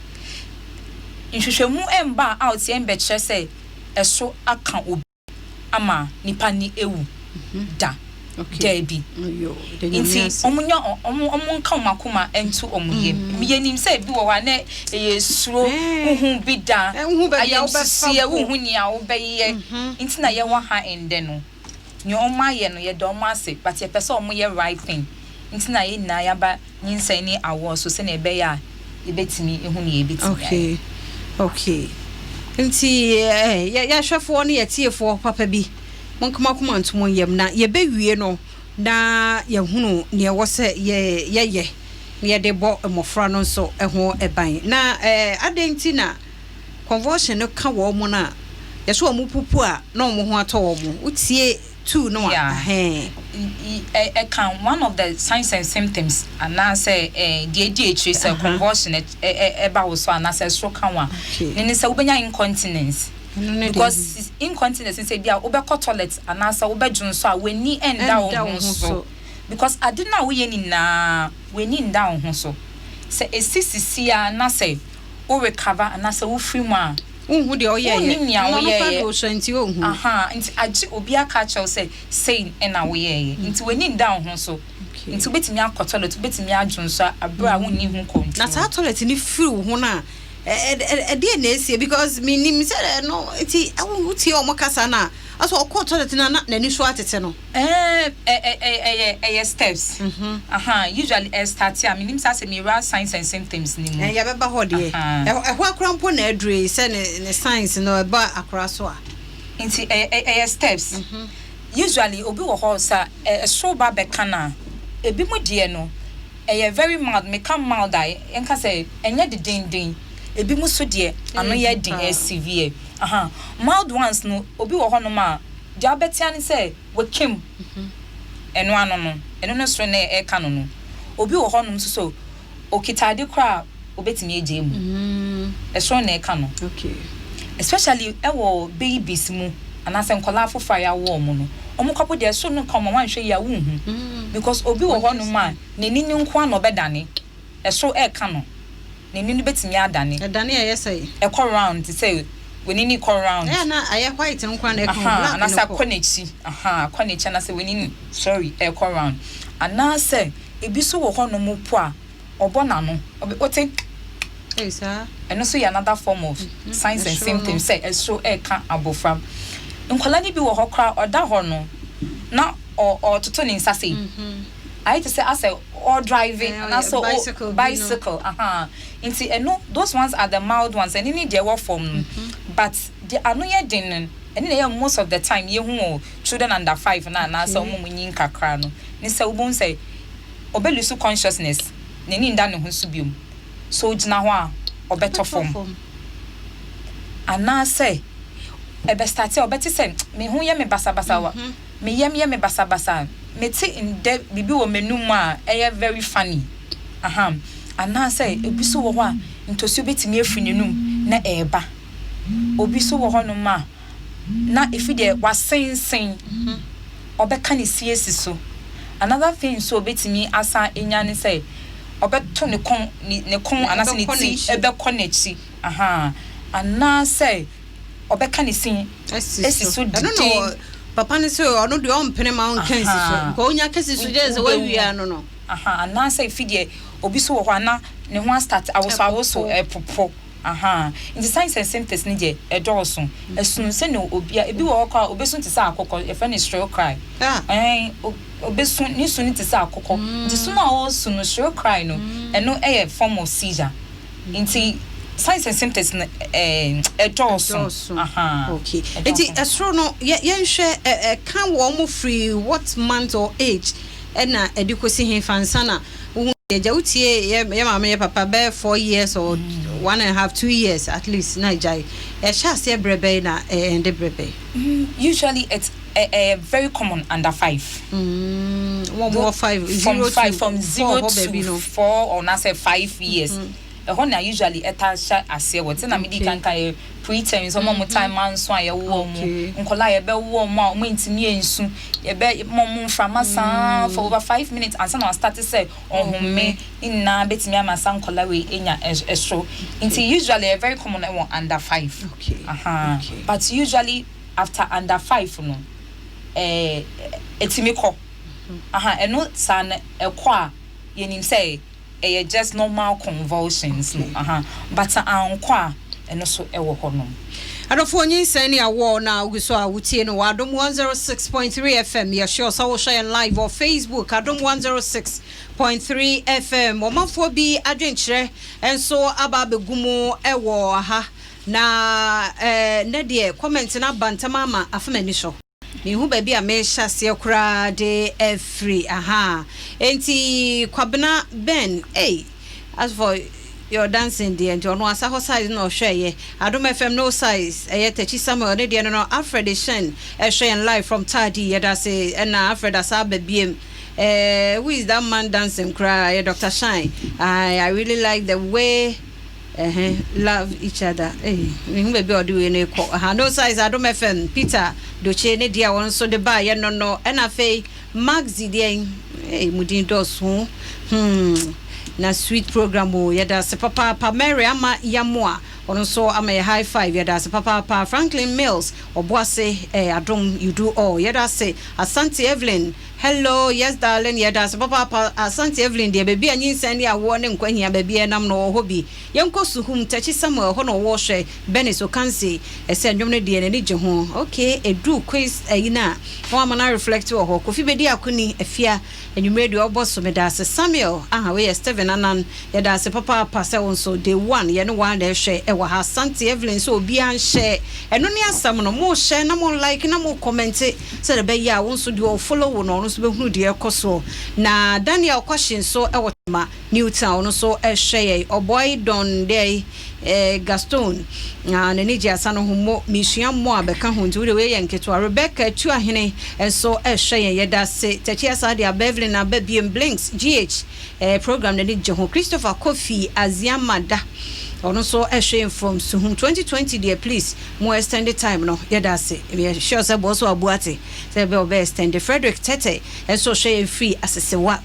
nhwehwɛmu ɛmba a out yɛn bɛkyerɛ sɛ ɛso aka obi ama nipa ni ewu da. Daabi. Yo, de Nyame Nti ase. ɔmo nya ɔmo nka ɔmo akoma nto ɔmo yam. Yɛnim sɛ ebi wɔ hɔ a na ɛyɛ suro. Wohu bi da. Wohu baabi a wobɛfa ayɛmhyehyeɛ mpo. Wohu nea wobɛyɛ, nti na yɛwɔ ha ndɛ no. Nea ɔmo ayɛ no, yɛda ɔmo ase, but yɛpɛ sɛ ɔmo yɛ right thing, nti na yɛn nyinaa yɛaba nyinsɛn ne awoɔ so sɛnea ɛbɛyɛ a yɛbɛtumi ehu nea yɛbɛtumi ayɛ. Okay, nti yɛhwɛfoɔ ne yɛtiefoɔ papa bi, monkoma koma ntom yam na yɛbɛwie no na yɛhunu nea ɛwɔ sɛ yɛyɛ na yɛde bɔ mmɔfra no nso ho ban. Na adɛn nti na convulsion no ka wɔn mo no a yɛsɛ wɔn pupu a na wɔn ho atɔ wɔn mo? Wotie two no a ahɛn. Ɛka one of the signs and symptoms anaasɛ deɛ edi akyire sɛ convulsion ɛba wo so anaasɛ ɛsoro ka wo a, ne sɛ wobɛnya incontinence. Ɛno ne deɛ. Because incontinence sɛ bi a wobɛkɔ toilet anaasɛ wobɛdwo nso a, w'ani ɛnda wo Ɛnda wo ho ho so. So. Because ade no a woyɛ nyinaa, w'ani nda wo ho so. Sɛ esi sisi a na sɛ wo recover anaasɛ wofiri mu a, Wohu deɛ ɔyɛɛyɛ. Wonnim nea Ɔno woyɛɛyɛ. koraa deɛ ɔsua nti ɔnhu. Aha, nti agye obi aka akyerɛw sɛ sei ɛna woyɛɛyɛ, nti w'ani nda wo ho so. Nti wobɛtumi akɔ toilet, wobɛtumi adwo nso a abere a wonni ho control. Na saa toilet ni firi wo ho no a, ɛdeɛ na esie? Because menim sɛ ɛno nti wotie ɔmo kasa no a, asɛ ɔkɔɔ toilet no a na n'ani so atete no. Ɛɛ ɛ ɛ ɛyɛ steps. Aha, usually ɛ start a, menim sɛ asɛ mewura signs and symptoms ni mu. Yɛbɛba hɔ deɛ. Ɛhɔ akora mpo na adure yi sɛ ne signs no ɛba akora so a. Nti ɛyɛ steps. Usually obi wɔ hɔ sɛ ɛsoro ba bɛka na ebi mu deɛ no ɛyɛ very mild. Meka mild a, yɛnka sɛ ɛnyɛ dedenden. Ebi mu so deɛ ano yɛ den, ɛyɛ severe. Aha, mild ones no, obi wɔ hɔnom a deɛ abɛtea ne sɛ wɔkem ɛno ano no, ɛno no soro na ɛka no. Obi wɔ hɔnom nso so okita ade koraa a, obetumi agye mu, ɛsoro na ɛka no. Especially ɛwɔ babies mu anaasɛ nkɔlaa foforɔ a yɛawo ɔmo no, ɔmo kɔpo deɛ ɛsoro no ka ɔmo a, wanhwɛ yie a wonhu, because obi wɔ hɔnom a n'ani ne nko ara na ɔbɛdane. Ɛsoro ɛɛka no, n'ani no bɛtumi adane. Ɛdane a, ɛyɛ sɛ? Ɛkɔ round te sɛ w'ani ni kɔ round. Ɛyɛ na ayɛ white no koraa na ɛka ho, black anaasɛ no akɔ kɔ. N'akyi, aha, akɔ n'akyi anaasɛ w'ani ni, sorry, ɛkɔ round, anaasɛ ebi so wɔ hɔnom po a ɔbɔ n'ano, wote? Ɛyɛ saa. Ɛno nso yɛ another form of signs and Ɛsoro no. symptoms sɛ ɛsoro ɛɛka abɔfra. Nkwadaa no bi wɔ hɔ koraa, ɔda hɔ no na ɔtoto ne nsa sei, ayɛ te sɛ asɛ ɔdrive anaasɛ bicycle bi no. Bicycle, aha. Nti ɛno, those ones are the mild ones. Ɛne ne deɛ ɛwɔ fam no, but deɛ ano yɛ den no, ɛne na ɛyɛ most of the time yɛhu wɔ children under 5 na anaasɛ ɔmo mu nyin kakra no ne sɛ wobɛhu sɛ ɔbɛ lose consciousness, n'ani nda ne ho so biom, so ogyina hɔ a ɔbɛtɔ fam, anaasɛ ɛbɛ start a ɔbɛte sɛ me ho yɛ me basabasa wa, me yam yɛ me basabasa, mete ndɛ biribi wɔ m'anum a ɛyɛ very funny, aha, anaasɛ ebi so wɔ hɔ a ntosuo bɛtumi afiri n'anum na ɛɛba. Obi so wɔ hɔnom a, na efi deɛ wasensen, ɔbɛka ne si asi so. Another thing nso a obetumi asan anya ne sɛ, ɔbɛto ne kɔn, ne ne kɔn anaasɛ ne ti ɛbɛkɔ n'akyi, ahaa, anaasɛ ɔbɛka ne sin asi so Ɛno na deden. Papa no sɛ ɔno deɛ ɔmpene ma ɔnka nsi so. Nka ɔnya ka si so gyɛ sɛ wawia no no. Ahaa, anaasɛ efi deɛ obi so wɔ hɔ a na ne ho astart awosoawoso, ɛpopo. Ahaa, nti signs and symptoms no deɛ ɛdɔɔso. Ɛsono sɛnea obia, ebi wɔ hɔ koraa a obesu te sɛ akokɔ, yɛfrɛ no shrill cry. Ɛɛn, obesu, ne su no te sɛ akokɔ. Nti su no a ɔresu no, shrill cry no, ɛno yɛ form of seizure. Nti signs and symptoms no ɛɛ ɛdɔɔso. Ahaa, Okay. ɛdɔɔso. Nti ɛsoro no, yɛ yɛnhwɛ ɛ ɛka wɔn firi what month or age ɛna ɛde kɔsi hefa ansa na wohu? Agya, wotie yɛ yɛ maame, yɛ papa bɛyɛ 4 years or 1.5, 2 years at least na agyae. Ɛhyɛ aseɛ berɛ bɛyi na ɛɛnde berɛ bɛyi? Usually it's very common under 5. Wɔn wɔ 5 From 0 5 to from 4 0 hɔ baabi to no. 4 or na sɛ 5 years. Ɛhɔ na usually ɛta hyɛ aseɛ wɔ te na medi kankan yɛ preterm nso ɔmo a ɔmo time anso a yɛwɔ ɔmo nkɔla a yɛbɛwɔ ɔmo a ɔmo ntumi nsu, yɛbɛ ma ɔmo mframa saa for over 5 minutes ansa na ɔstart sɛ ɔhome ne nyinaa bɛtumi ama sa nkɔla wei enya ɛso. Nti usually ɛyɛ very common ɛwɔ under 5. But usually after under 5 no, ɛtumi kɔ. Aha, ɛno saa no ɛkɔ a, yɛnim sɛ ɛyɛ just normal convulsions no. Aha, but ankɔ a, ɛno so ɛwɔ hɔ nom. Adɔfoɔ, nyinsɛn ne awoɔ na wogu so a wotie no wɔ Adom 106.3 FM. Yɛhyɛ sɛ wohwɛ yɛn live wɔ Facebook, Adom 106.3 FM. Ɔmanfoɔ bi adwenkyerɛ nso aba abɛgu mu ɛwɔ ha na nɛ deɛ comment no aba ntam ama afa m'ani so. Mehu baabi a mehyɛ aseɛ koraa de afiri aha. Enti Kwabena Ben, ei, as for your dancing deɛ, nti ɔno asa hɔ size na ɔhwɛɛyɛ. Adom FM no size, ɛyɛ Tachi Samuel ne deɛ no. Alfred Shen ɛhwɛ yɛn live from Tadi, yɛda ase. Ɛna Alfred asa aba biem, who is that man dancing koraa? Ɛyɛ Dr Shine. I really like the way love each other. Hey, mehu baabi a ɔde wei no kɔ aha. No size, Adom FM, Peter Doche ne deɛ a wɔn nso de baayɛ no. Ɛna afei Maxi deɛ, hey, mu din dɔɔso, Na sweet program o, yɛda ase papaapa. Mary ama Yamoa, ɔno nso ama yɛ high five, yɛda ase papaapa. Franklin Mills Ɔboase, Adom, you do all, yɛda ase. Asante Evelyn, hello, yes darling, yɛda ase papaapa. Asante Evelyn deɛ, baabi a nyinsɛn ne awoɔ ne nkwahia baabi a ɛnam no wɔ hɔ bi. Yɛnkɔ Suhum, Takyi Samuel hɔ na ɔwɔ hwɛ. Benis Okanse ɛsɛ nnwom no deɛ n'ani gye ho. Okay, ɛduru quiz ayi no a na wama no reflect wɔ hɔ. Kofi Bɛdi Akoni Afia, anwummerɛ deɛ ɔbɔ so, meda ase. Samuel aha, wei yɛ Steven Anan, yɛda ase papaapa sɛ wo nso day one yɛne one na ɛhwɛ ɛwɔ ha. Asante Evelyn sɛ obiara nhyɛ ɛno ne asɛm no, mohyɛ na mo like na mo comment sɛdeɛ ɛbɛyɛ a wo nso deɛ ɔfollow wo no, ɔno nso bɛhunu deɛ ɛkɔ soɔ. Na Daniel Kwahye nso ɛwɔ Tema New Town, ɔno nso ɛhwɛ yɛn. Ɔbɔi Don deɛ, Gaston na n'ani gye asa no ho mo mesua mmɔ a bɛka ho, nti wode wei yɛ nketewa. Rebecca Tuahene nso ɛhwɛ yɛn, yɛda ase. Takyi asa de aba, Evelyn aba biem, Blinks GH, program n'ani gye ho. Christopher Kofi Aziamada, ɔno nso ɛhwɛ yɛn from Suhum. 2020 deɛ, please mo extend time no, yɛda ase. Yɛ sure sɛ bɔɔ so abu ate sɛ ɛbɛ ɔbɛ extend. Frederick Tete nso hwɛ yɛn firi Asesewa.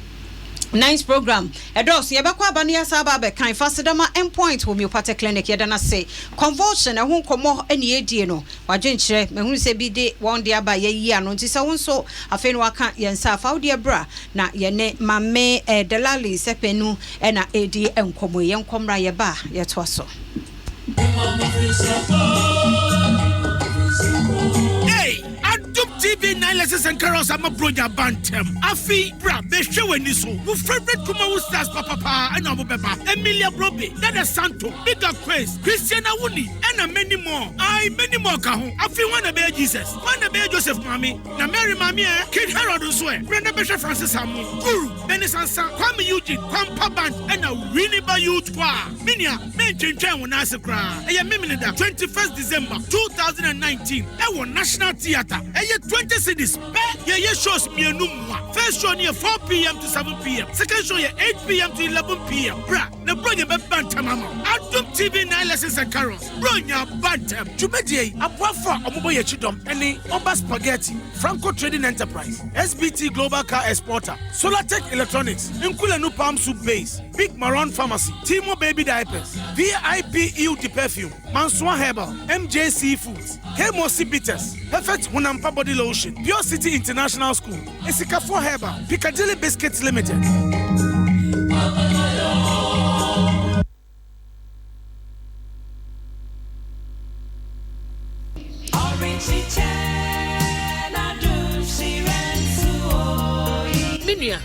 Nice program, ɛdɔɔso. Yɛbɛkɔ aba no, yɛasa aba abɛkan Fasedama Endpoint Homeopathic Clinic, yɛda no ase. Convulsion ɛho nkɔmmɔ ne yɛdie no, wadwenkyerɛ mahunu sɛ bi de wɔn de aba, yɛyi ano. Nti sɛ wo nso afei no waka yɛn nsa afa wodeɛ bra na yɛne Mame Delali Sɛpɛnu ɛna ɛdi nkɔmmɔ yi. Yɛnkɔ mmra, yɛba a yɛtoa so. Hey, Adom TV 9 Lessons and Carols ama bronya ba ntɛm. Afei bra bɛhwɛ w'ani so. Wo favorite Kumawu stars papapaa ɛna ɔmo bɛba. Emilia Brobe, Dada Santo, Bigger Quays, Christian Awuni, ɛna many more. Aye, many more ka ho. Afei wɔn na bɛyɛ Jesus, wɔn na bɛyɛ Joseph maame, na Mary maame ɛ, King Herod nso ɛ. Bra na bɛhwɛ Francis Amo, Guru, Benny Sansa, Kwame Eugene, Kwampa Band, ɛna Winneba Youth Choir. Minia, mentwentwɛn wo nan ase koraa. Ɛyɛ Memeneda 21st December 2019 ɛwɔ National Theatre. Ɛyɛ 20 cedis pɛ. Yɛyɛ shows mmienu mmoa. First show no yɛ 4 p.m. to 7 p.m. Second show yɛ 8 p.m. to 11 p.m. Bra. Na Buronya bɛba ntɛm ama wo. Adom TV 9 Lessons and Carols, Buronya aba ntɛm. Dwumadie yi, aboafo a wɔbɔ yɛn akyi dɔm ne Oba Spaghetti, Franco Trading Enterprise, SBT Global Car Exporter, Solartech Electronics, Nkulenu Palm Soup Base, Big Maron Pharmacy, Timo Baby Diapers, VIP Eau de Perfume, Mansoa Herbal, MJC Foods, Kemosi Bitters, Perfect Honampa Body Lotion, Pure City International School, Esikafoɔ Herbal, Piccadilly Biscuits Limited. Me nua,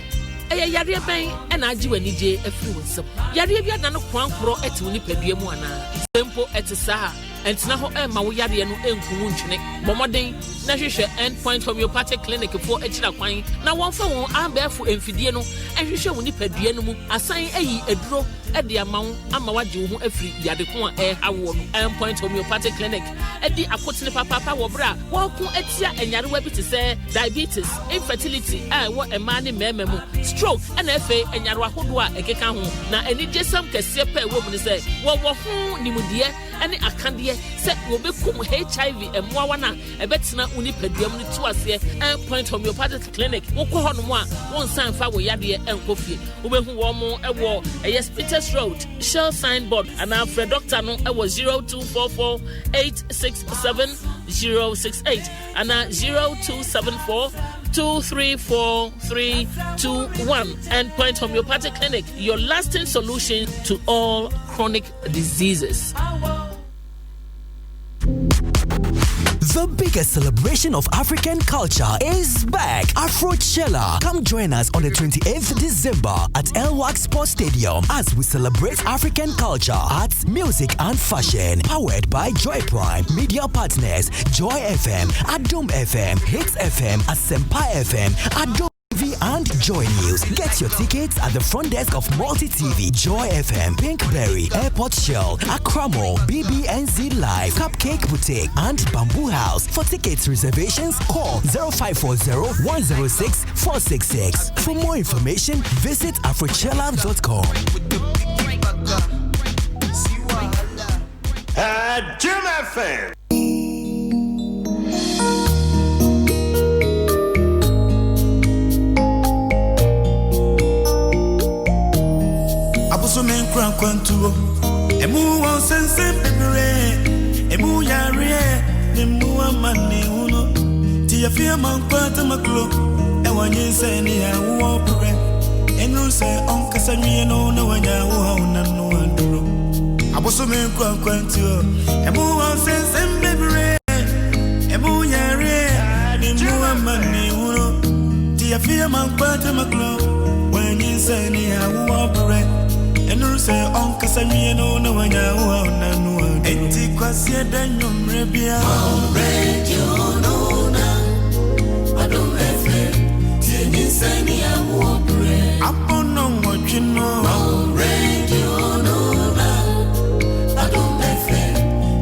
ɛyɛ yareɛ bɛn na agye w'anigye afiri wo nsam? Yareɛ bi adane koankorɔ te wo nipadua mu anaa? Sɛ mpo ɛte saa a, Ntena hɔ mma wo yareɛ no nku wo ntwene. Bɔ mmɔden na hwehwɛ End Point Homeopathic Clinic foɔ akyiri akwan na wɔmfa wɔn abɛɛfo mfidie no nhwehwɛ wo nipadua no mu asan ayi aduro de ama wo ama woagye wo ho afiri yade ko a ɛreha woɔ no. End Point Homeopathic Clinic di akotene papaapa wɔ berɛ a wɔreko atia nyarewa bi te sɛ diabetes, infertility a ɛwɔ mmaa ne mmarima mu, stroke ɛna afei nyarewa ahodoɔ a ɛkeka ho. Na anigyesɛm kɛseɛ pɛ ɛwɔ mu ne sɛ wɔwɔ ho nimdeɛ ne akadeɛ sɛ wɔbɛkum HIV mmoawa no a ɛbɛtena wo nipadua mu no tu aseɛ. End Point Homeopathic Clinic, wokɔ hɔnom a wonsan mfa wo yadeɛ nkɔ fie. Wobɛhu wɔn wɔ ɛyɛ Spitters Road, Shell signboard anaa frɛ dɔkta no wɔ 0244 867 068 anaa 0274 234321. End Point Homeopathic Clinic, your lasting solution to all chronic diseases. The biggest celebration of African culture is back. Afrochella. Come join us on the 28th December at Elwak Sports Stadium as we celebrate African culture, arts, music, and fashion. Powered by Joy Prime, Media Partners, Joy FM, Adom FM, Hits FM, Asempa FM, Adom TV and Joy News. Get your tickets at the front desk of Multi TV, Joy FM, Pinkberry, Airport Shell, Akramo, BBNZ Live, Cupcake Boutique, and Bamboo House. For tickets reservations, call 0540 106 466. For more information, visit afrochella.com. Jim FM. Abosome nkura nkwantuo emu wɔ nsɛnsɛm bebree emu yareɛ ne mu amanehunu nti yɛfi ama nkwa tamaklo ɛwɔ nyinsɛn ne awoɔ berɛ ɛnu sɛ ɔnkasa nwie no na wanya wo haw na no aduro abosome nkura nkwantuo emu wɔ nsɛnsɛm bebree emu yareɛ ne mu amanehunu nti yɛfi ama nkwa tamaklo wɔ nyinsɛn ne awoɔ berɛ ɛnu sɛ ɔnkasa nwie no na wanya wo haw na no aduro enti kwaseɛ da nnwommerɛ bia Radio no na Adom FM tie nyinsɛn ne awoɔ berɛ Abɔnɔ nwɔtwe no Radio no na Adom FM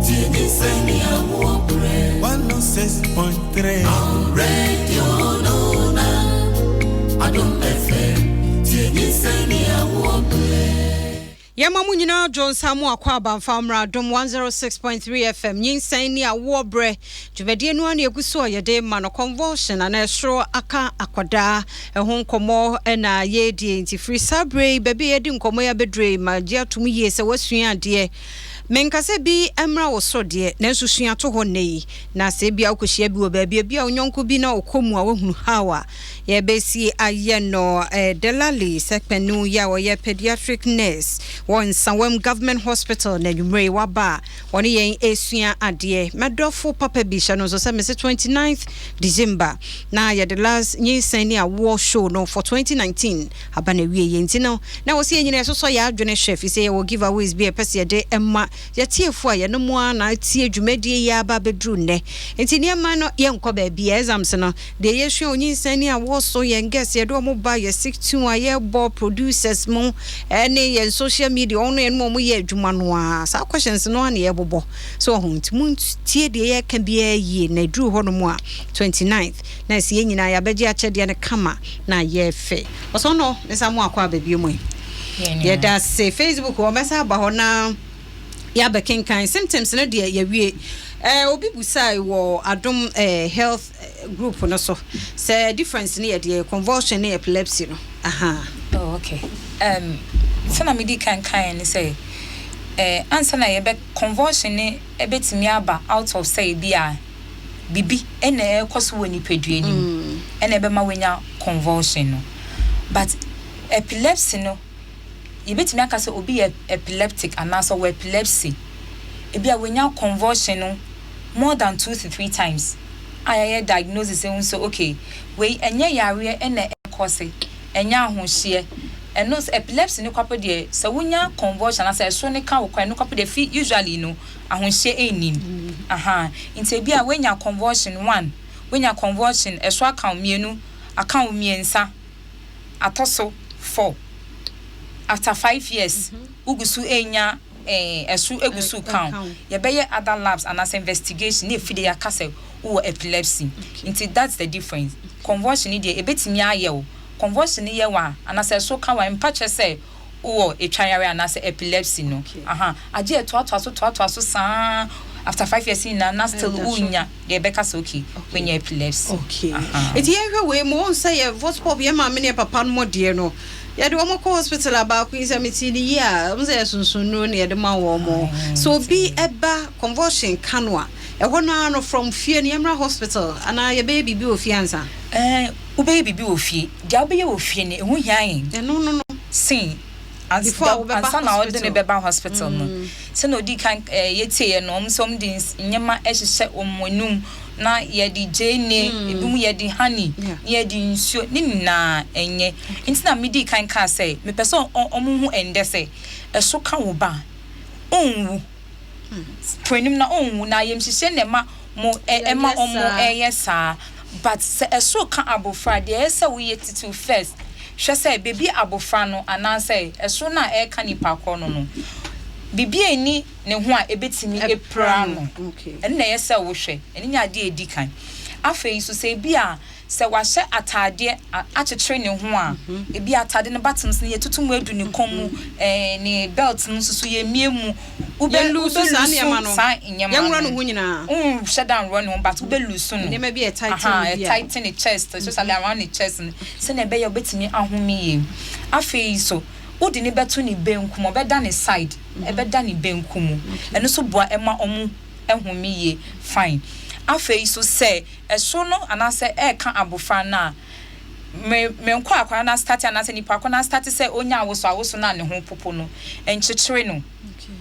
tie nyinsɛn ne awoɔ berɛ 106.3 Radio no na Adom FM tie nyinsɛn ne awoɔ berɛ Yɛma mo nyinaa dwo nsa mo akɔ aba mfa mmra Adom 106.3 FM nyinsɛn ne awoɔ berɛ dwumadie no ara na ɛgu so a yɛde ma no convulsion anaa ɛsoro aka akwadaa ɛho nkɔmmɔ na yɛredie nti firi saa berɛ yi baabi a yɛde nkɔmmɔ yi abɛdure yi ma gye atom yie sɛ woasua adeɛ Menka sɛ bi mmra wo so deɛ, nanso sua to hɔ nnɛ yi, na sɛ ebia wokɔhyia bi wɔ baabi, ebia wo yɔnko bi na ɔkɔ mu a woahunu how a yɛbɛsi ayɛ no. Delali Sekpenu yi a ɔyɛ Pediatric Nurse wɔ Nsawam Government Hospital na anwummerɛ yi waba a ɔne yɛn resua adeɛ. M'adɔfo papa bi, hyɛ no nso sɛ mese 29th December na yɛde last nyinsɛn ne awoɔ show no for 2019 aba n'awieɛ nti no na ɛwɔ sɛ yɛn nyinaa yɛsosɔ yɛn adwene hwɛ ɛfiri sɛ yɛwɔ giveaways bi a yɛpɛ sɛ yɛde ma yɛtiefoɔ a yɛne mo ara na atie dwumadie yi aba abɛduru nnɛ nti nneɛma no yɛnkɔ baabi a exams no deɛ yɛsua onyinsɛn ne awoɔ so yɛn guests yɛde wɔn ba yɛ sick tune a yɛbɔ producers mo ɛne yɛn social media wɔn no yɛn mo wɔn yɛ adwuma no a saa questions no ara na yɛbobɔ so ɔho nti mo tie deɛ yɛka biara yie na ɛduru hɔ nom a 29th na ɛsɛ yɛn nyinaa yɛabɛgye akyɛdeɛ no kama na yɛ fɛ. Ɔsɔn no ne sa mo akɔ aba bio mu yi. Yɛda ase. Facebook hɔ mɛsan aba hɔ na yɛabɛkenkan symptoms no deɛ yɛawie. Eh, obi busae wɔ Adom eh, health group no so sɛ difference no yɛ deɛ convulsion ne epilepsy no. Aha. Oh, okay. Um, sɛna medi kan kaeɛ ne sɛ eh, ansa na yɛbɛ convulsion ne ɛbɛtumi aba out of sɛ ebi a biribi na ɛrekɔ so wɔ nipadua no mu ɛna ɛbɛma wanya convulsion no. But epilepsy no, yɛbɛtumi aka sɛ obi yɛ epileptic anaasɛ ɔwɔ epilepsy. Ebi a wanya convulsion no more than 2 to 3 times a yɛayɛ diagnosis ehu sɛ okay, wei ɛnyɛ yareɛ ɛna ɛkɔ se, ɛnyɛ ahohyeɛ. Ɛno epilepsy no kwapo deɛ, sɛ wonya convulsion anaasɛ ɛso ne ka wo kwan no kwapo deɛ fi usually no ahohyeɛ ɛnnim. Aha, nti ebi a woanya convulsion one, woanya convulsion ɛso aka wo mmienu, aka wo mmiɛnsa, atɔ so four, after 5 years wogu so enya ɛso egu so ka wo, yɛbɛyɛ other labs anaasɛ investigation na efi de yɛaka sɛ wowɔ epilepsy. Nti that's the difference. Convulsion ni deɛ, ebetumi ayɛ wo convulsion ni yɛ wa anaasɛ ɛso ka wa mpa kyerɛ sɛ wowɔ etwayare anaasɛ epilepsy no. Aha, agye ɛtoatoa so toatoa so saa after 5 years nyinaa na still wonya deɛ, ɛbɛka sɛ okay, wonya epilepsy. Okay, nti yɛhwɛ wei mu wɔn sɛ yɛ vox pop, yɛ maame ne yɛ papa no mo deɛ no, yɛde wɔn kɔ hospital a baako yi sɛ meti ne yie a wɔn sɛ yɛ sunsunnuro na yɛde ma wɔn mo. So obi ɛba convulsion ka no a, ɛhɔ naa no from fie no yɛmmra hospital anaa yɛbɛyɛ biribi wɔ fie ansa? Wobɛyɛ biribi wɔ fie deɛ, wobɛyɛ wɔ fie no ɛho hia yɛn. Ɛno no. Sen before a wobɛba ansa na ɔde ne hospital. Bɛba hospital no, sɛna odi kan yɛtieɛ no, ɔmo sɛ ɔmo de nneɛma ɛhyehyɛ ɔmo anum na yɛde gyeene, ebi mu yɛde honey, na yɛde nsuo ne nyinaa ɛnyɛ. Nti na medi kan kaa sɛ mepɛ sɛ ɔmo hu ɛndɛ sɛ ɛso ka wo ba a, ɔnwu to anim na ɔnwu na ayamhyehyɛ na ɛma mo ɛma yɛyɛ ɔmo saa. Ɛyɛ saa, but sɛ ɛso ka abofra deɛ, ɛyɛ sɛ woyɛ titiw first hwɛ sɛ beebi abofra no anaasɛ ɛso no a ɛreka nipa korɔ no, biribi a ɛni ne ho a ebetumi epira no. Ɛno na ɛyɛ sɛ wohwɛ ɛno nyɛ adeɛ a edi kan. Afei nso sɛ ebi a sɛ wahyɛ ataadeɛ akyekyere ne ho a, ebi ataade no buttons no yɛtutu mu edu ne kɔn mu, ne belt no nso so yɛmie mu, wobɛ Yɛn loose saa nneɛma no. Saa nneɛma Yɛnwura no. ne ho nyinaa. Nhyɛ da nworɔ ne ho, but wobɛ loose no. Nneɛma bi a ɛtighten Aha, bi a. ɛtighten ne chest, especially around ne chest no, sɛnea ɛbɛyɛ a wobɛtumi ahome yie. Afei so wode ne bɛto ne benkum, ɔbɛda ne side, ɛbɛda ne benkum mu. Ɛno nso boa ɛma ɔmo ɛhome yie fine. Afei so sɛ ɛso no anaasɛ ɛɛka abofra no a, me menkɔ akwadaa no astart anaasɛ nipa ko no astart sɛ onya awoso awoso no a ne ho popo no, nkyekyere no,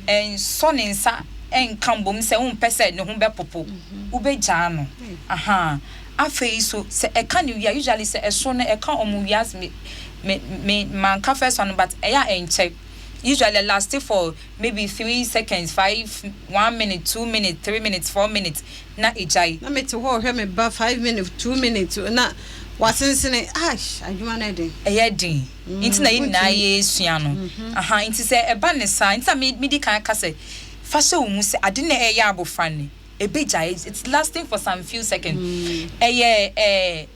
ɛnsɔ ne nsa, ɛnka mbom sɛ wompɛ sɛ ne ho bɛpopo, wobɛgyaa no. Aha, afei so sɛ ɛka ne wia, usually sɛ ɛso no ɛka ɔmo wia, me manka first one, but ɛyɛ a ɛnkyɛ. Usually last for maybe 3 seconds, 5, 1 minute, 2 minutes, 3 minutes, 4 minutes na egyae. Na mete hɔ ɔhwɛ me ba 5 minutes, 2 minutes na wasensene. Aish, adwuma no ɛden. Ɛyɛ den, nti na yɛn nyinaa yɛresua no. Aha, nti sɛ ɛba ne saa nti na medi kan ka sɛ fa hyɛ wo mu sɛ ade na ɛyɛ abofra no ebegya, it's lasting for some few seconds. Ɛyɛ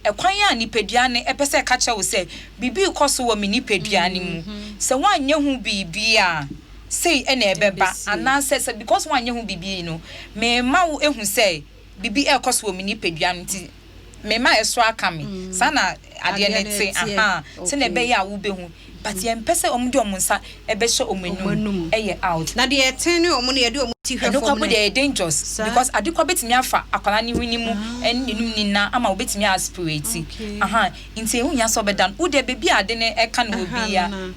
ɛkwan a nipadua no ɛpɛ sɛ ɛka kyerɛ wo sɛ biribi rekɔ so wɔ me nipadua no mu, sɛ woanyɛ ho biribi a, sei ɛna ɛbɛba. Ɛbɛsi. Anaasɛ sɛ because woanyɛ ho biribi no, mɛma wo ehu sɛ biribi ɛrekɔ so wɔ me nipadua no, nti mɛma ɛso aka me saa na adeɛ Adeɛ no no te. teɛ. Aha, sɛnea ɛbɛyɛ a wobɛhu, but yɛmpɛ sɛ ɔmo de ɔmo nsa ɛbɛhyɛ ɔmo Ɔmo anum. anum. Ɛyɛ out. Na deɛ ɛten ne ɔmo no, yɛde ɔmo ti hwɛ Ɛno fam kora no. deɛ ɛyɛ dangerous Saa. because ade kora bɛtumi afa akwadaa ne hwene mu ɛne n'anum nyinaa ama wobɛtumi aspirate. Aha, nti ɛho hia sɛ ɔbɛda no, wodeɛ baabi a ade no ɛka no wɔ Aha, bia no na.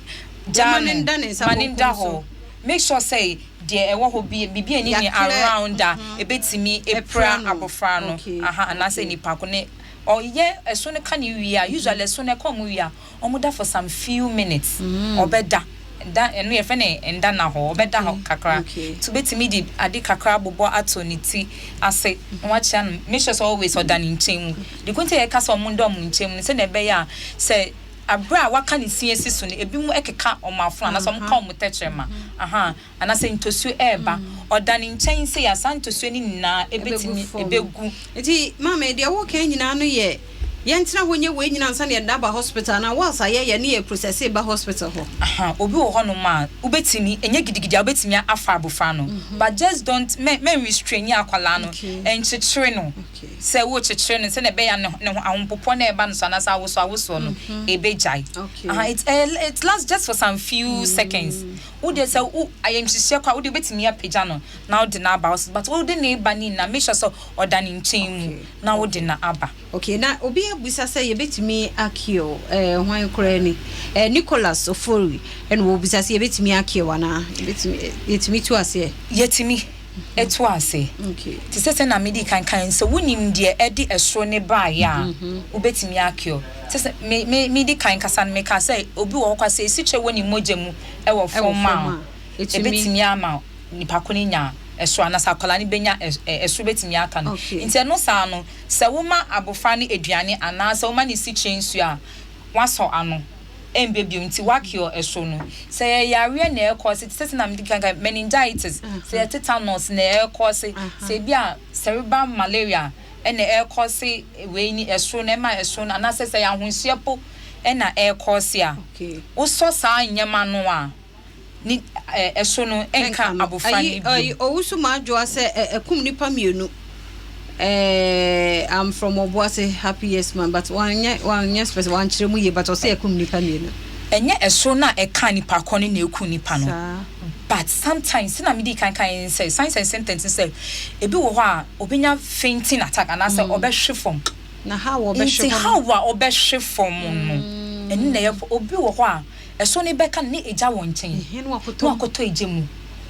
gyaa Ma ne no. nda ne nsa Ma ne benkum nda so. hɔ. Make sure sɛ deɛ ɛwɔ hɔ bi biribi ani ne Yɛaklɛ, around a ebɛtumi Ɛpira epira no. abɔfra no. Aha, anaasɛ nipa ko ne ɔyɛ ɛso no ka ne wie a, usually ɛso no ɛka ɔmo wie a, ɔmo da for some few minutes. Ɔbɛda da, ɛno yɛfrɛ ne nda na hɔ, ɔbɛda hɔ kakra. Nti wobɛtumi de ade kakra abobɔ ato ne ti ase na wakyia no. Make sure sɛ always ɔda ne nkyɛn mu. De ko nti a yɛka sɛ ɔmo nda ɔmo nkyɛn mu no, sɛnea ɛbɛyɛ a sɛ abere a waka ne si esi so no, ebi mu ɛkeka ɔmo afono anaasɛ ɔmo ka ɔmo tɛkyerɛma. Aha, anaasɛ ntosuo ɛɛba, ɔda ne nkyɛn sɛ yɛ saa ntosuo no nyinaa ebɛtumi Ɛbɛgu fam. ebɛgu. Nti maame, deɛ wɔka nyinaa no yɛ Yɛntena hɔ nyɛ wei nyina ansa na yɛde no aba hospital anaa whilst a yɛyɛ ne yɛ process ba hospital hɔ? Aha, obi wɔ hɔ nom a wobɛtumi, ɛnyɛ gidigidi a wobɛtumi afa abofra no but just don't, mɛ mɛ restraini akwadaa no, nkyekyere no, sɛ wokyekyere no sɛdeɛ ɛbɛyɛ a ne ne ho ahompopoɔ no a ɛba no so anaasɛ awosoɔ awosoɔ no ɛbɛgyae. Aha, it ɛyɛ it lasts just for some few seconds. Wo deɛ sɛ wo ayamhyehyeɛ koraa wo deɛ wobɛtumi apagya no na wode no aba hospital but wode no reba no nyinaa make sure sɛ ɔda ne nkyɛn mu na wode no aba. Okay na obi abisa sɛ yɛbɛtumi a cure eh, hwan koraa ni eh, Nicholas Ofori ɛna ɔbisa sɛ yɛbɛtumi a cure anaa yɛbɛtumi yɛtumi tu aseɛ. Yɛtumi tu ase. Okay. Te sɛ sɛnea medii kan kae no, sɛ wonim deɛ ɛde ɛsoro no baeɛ a, wobɛtumi a cure. Te sɛ me me medi kan kasa no, mekaa sɛ obi wɔ hɔ koraa sɛ esikyire wɔ ne mogya mu wɔ fam a, ɛbɛtumi ama nipa ko no anya ɛsoro anaasɛ akwadaa no bɛnya ɛsoro bɛtumi aka no. Nti ɛno saa no, sɛ woma abofra no aduane anaasɛ woma no sikyire nsuo a, wasɔ ano, ɛmba bio, nti wa cure ɛsoro no. Sɛ ɛyɛ yareɛ na ɛrekɔɔse, te sɛ sɛnea mede kan kae, meningitis, sɛ ɛyɛ tetanus na ɛrekɔɔse, sɛ ebi a cerebral malaria na ɛrekɔɔse wei ni, ɛsoro no, ɛma ɛsoro no, anaasɛ sɛ ɛyɛ ahonhyeɛ po na ɛrekɔɔse a, wosɔ saa nneɛma no a, ne ɛso no nka abofra no bio. Ayi Owusu Madwoa sɛ ɛkum nipa mienu eh I'm from Obuasi happy yes man but wanyɛ wanyɛ special wankyerɛ mu yie but ɔsɛ ɛkum nipa mienu. Ɛnyɛ ɛso no a ɛka nipa kɔ no na ɛku nipa no but sometimes sɛnea medi kan kaeɛ ne sɛ signs and symptoms ne sɛ ebi wɔ hɔ a ɔbɛnya fainting attack anaasɛ ɔbɛhwe fam. Na how a ɔbɛhwe Nti hɔ no. how a ɔbɛhwe fam no ɛno na ɛyɛ obi wɔ hɔ a Ɛso no bɛka no ne egya wɔ nkyɛn, na wakɔtɔ egya mu.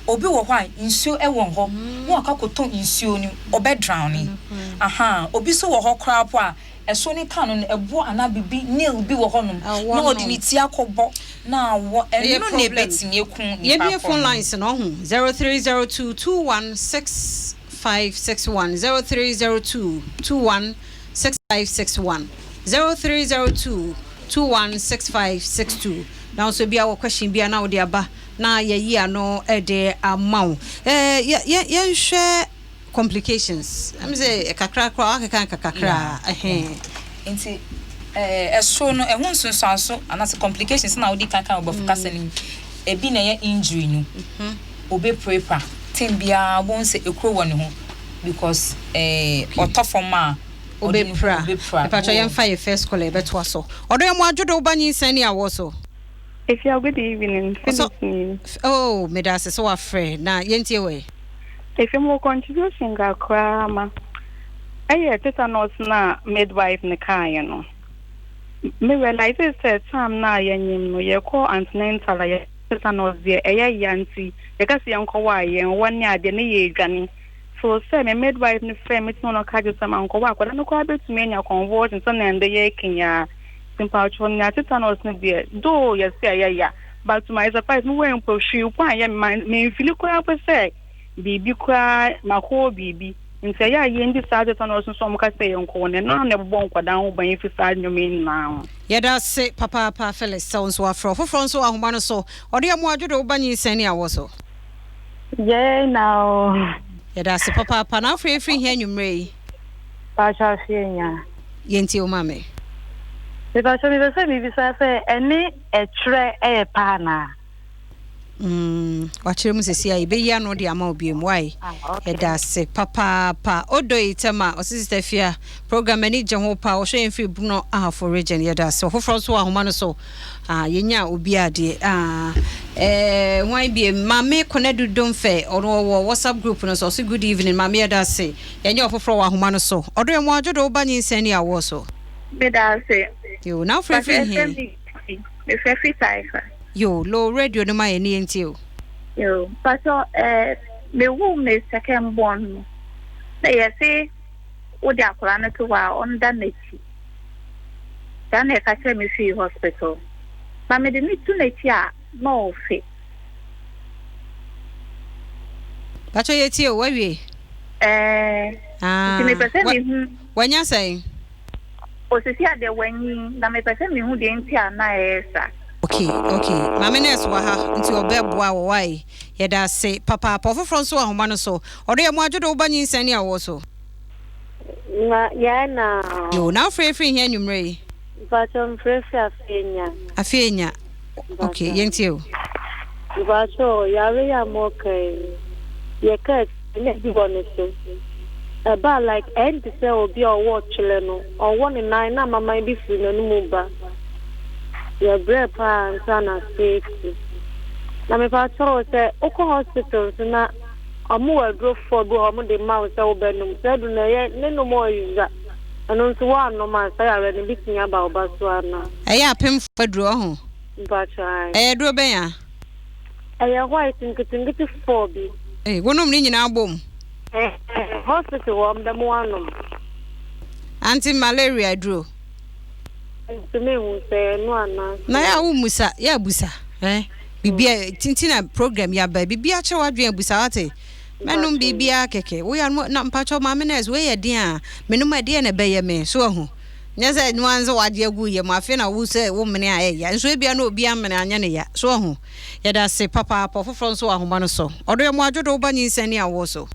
Obi wɔ hɔ a, nsuo wɔ hɔ, na wakɔ akɔtɔ nsuo no, ɔbɛ drowne. Ahaa, obi nso wɔ hɔ koraa po a, ɛso no ka no no, ɛboɔ anaa biribi, nail bi wɔ hɔnom, na ɔde ne ti akɔbɔ, na awɔ. Ɛno na ɛbɛtumi aku nipa Yɛbue korɔ phone no. lines no, ɔho, 0302 21 6561, 0302 21 6561, 0302 216562 na wo nso bia wɔ question bia na wode aba na yɛyi ano de ama wo. Eh, yɛ, yɛ, yɛnhwɛ complications. Ɛm sɛ kakra koraa wakeka nka kakra. Ɛhɛn. Nti eh, ɛsoro no ɛho nsunsuanso anaasɛ complications na wodi kan kan wɔ borɔfo kasa no mu. Ebi na ɛyɛ injury no. Obepirapira. Tem biara wobɛhu sɛ ekuro wɔ ne ho because eh, ɔtɔ fam a Obepira. Mepakyɛ yɛmfa yɛ first caller yɛbɛtoa so. Ɔdɔ yɛ mo adwo de wo ba nyinsɛn ne awoɔ so. Efia good evening, Ɔsɔ Phyllis nie. Oh medase sɛ wafrɛ na yɛntie wo ɛ. Efia mewɔ contribution kakraa ma ɛyɛ tetanus no a midwife no kaeɛ no. Me realise sɛ time no a yɛnyem no yɛkɔ antenatal a yɛ tetanus deɛ ɛyɛ ya nti yɛka sɛ yɛnkɔwɔ a yɛnwɔ ne adeɛ ne yɛdwane. So sɛ me midwife no frɛɛ me too no ka kyerɛ sɛ mankɔwɔ a, akwadaa no koraa bɛtumi anya convulsion sɛnea ndɛ yɛreka yi ara. Nti mpakyɛw nea tetanus no deɛ, though yɛse ɛyɛ ya, but to my surprise me wɔ mpo hwee mpo anyɛ me, manfili koraa mpo sɛ biribi koraa makɔwɔ biribi. Nti ɛyɛ a yɛndi saa tetanus no so a wɔka sɛ yɛnkɔwɔ no, ɛno ara na ɛbobɔ nkwadaa ho ban fi saa nneɛma yi nyinaa ho. Yɛda ase papaapa Phyllis sɛ wo nso woafrɛ. Ɔfoforɔ nso wɔ ahoma no so. Ɔde amoa dwodo wo ba nyinsɛn ne awoɔ so. Yɛɛ na o. Yɛda ase papaapa. Na wofrɛ yɛn firi he anwummerɛ yi? Paatwɔ afie nya. Yɛntie wo maame. Mepaatwɔ mepɛ sɛ mebisa sɛ ɛne ɛtwerɛ ɛyɛ pɛ anaa? Mm, wakyerɛ mu sɛsi a yɛbɛyi ano de ama wo biom. Wai? Ah, okay. Yɛda ase papaapa. Odo yi tɛma, ɔse Sister Fia, program ani gye ho paa. Ɔhwɛ yɛn firi Bono Ahafo region. Yɛda ase. Ɔfoforɔ nso wɔ ahoma no so. Ah, yɛnya obi adeɛ. Ah, eh, hwan bie? Maame Konadu Domfɛ, ɔno ɔwɔ WhatsApp group no so. Ɔse good evening, maame yɛda ase. Yɛnyɛ ɔfoforɔ wɔ ahoma no so. Ɔdɔ yɛ mo adwo de woba nyinsɛn ne awoɔ so. Meda ase. Yo, na wofrɛ firi he? Mefrɛ firi Taifa. Yo, low radio no ma yɛn ne yɛntie o. Yo, pastor, eh, me wo me second born no. Na yɛse wode akwadaa no to hɔ a ɔnda n'akyi. Saa na ɛka kyerɛɛ me fii hospital. Na mede no to n'akyi a na ɔrefe. Pacho yɛ tie o, wawie? Ɛɛ, Ah, nti mepɛ sɛ wa, mehu. wanya sɛn? Osisi a deɛ wanyin, na mepɛ sɛ mehu deɛ nti a na ɛyɛ saa. Okay, okay. Maame nurse wɔ ha, nti ɔbɛboa wo, wai? Yɛda ase papaapa. Ɔfoforɔ nso wɔ ahoma no so. Ɔdɔ yɛ mo adwo de wo ba nyinsɛn ne awoɔ so. Na yɛɛ na. Yoo, na wofrɛ firi he anwummerɛ yi? Mpakyɛw mefrɛ firi Afeenya. Afeenya, ok, yɛntie o. Mpakyɛw yare yi a moka yi, yɛka akyi na ebi wɔ ne so. Ɛbaa like ɛnte sɛ obi a ɔwɔ twerɛ no, ɔwɔ ne nan na amaman bi firi n'anum ba. Yɛbrɛɛ paa ansa na ase atu. Na mepakyɛw sɛ wokɔ hospital nso na ɔmo wɔ aduro foforɔ bi wɔ hɔ ɔmo de ma wo sɛ wobɛnom. Saa aduro no ɛyɛ ne nom ɔya. Ɛno nso woannom a saa yareɛ no bi tumi aba wo ba so anaa? Ɛyɛ apemfoɔ aduro ɔho? Mpakyɛw ae. Ɛyɛ aduro bɛn a? Ɛyɛ white nketenkete four bi. Ei, wonom ne nyinaa bom? Ɛɛ, hospital hɔ ɔmo bɛma woanom. Anti malaria aduro? Ntumi nhu sɛ ɛno anaa. Na yɛ a wo mmusa, yɛ abusa eh, biribi a tinti na program yi aba yi, biribi akyerɛ w'adwene abusa wate. Mɛnom biribiara kɛkɛ. Woyɛ no na mpakyɛw maame nurse wei yɛ den a menom a ɛdeɛn na ɛbɛyɛ me so wahu. Nyɛ sɛ ɛno ara sɛ wagye agu yam afei na wo sɛ wo mene a ɛyɛ nso ebia na obi amene anyɛ ne ya so wahu. Yɛda ase papaapa ɔfoforɔ nso wɔ ahoma no so. Ɔdɔ yɛ mo adwo do woba nyinsɛn ne awoɔ so.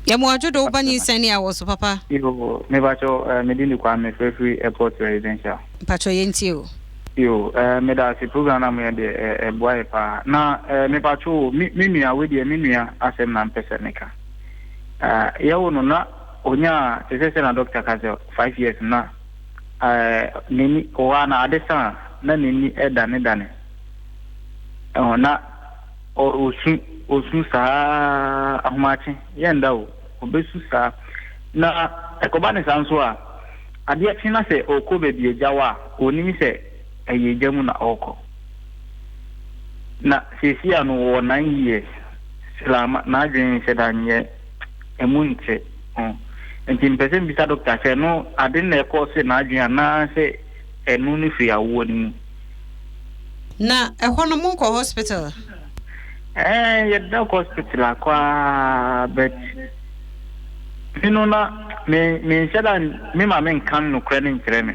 Yɛ mo adwo do woba nyinsɛn ne awoɔ so papa. Yoo mepakyɛw eh, me din de Kwame mefrɛ firi Airport Residential. Mpakyɛw yɛntie o. Yoo eh, meda ase program no a moyɛ deɛ eh, ɛboa yɛ paa. Na eh, mepakyɛw o, me, me nua, wei deɛ me nua asɛm na mpɛ sɛ meka. Eh, yɛwo no na onyaa te sɛ sɛ na doctor ka sɛ five years na eh, n'ani, wɔ hɔ a na ade sa a na n'ani ɛdanedane. Ɛho na ɔsu, ɔsu saa ahomakye, yɛnda o, ɔbɛsu saa. Na ɛkɔba ne saa nso a, Adeɛ kye na sɛ ɔrekɔ baabi a egya wɔ a, ɔnnim sɛ ɛyɛ egya mu na ɔrekɔ. Na seesei a no ɔwɔ nine years, still a n'adwene nhyɛ da nyɛ, ɛmu nte ho. Nti mepɛ sɛ mebisa doctor sɛ ɛno ade no na ɛkɔɔse n'adwene anaa sɛ ɛno no firi awoɔ no mu. Na ɛhɔ no monkɔ hospital? Ɛɛ yɛda kɔ hospital akɔ aa but me no na me me nhyɛ da me ma me nka nokorɛ no nkyerɛ me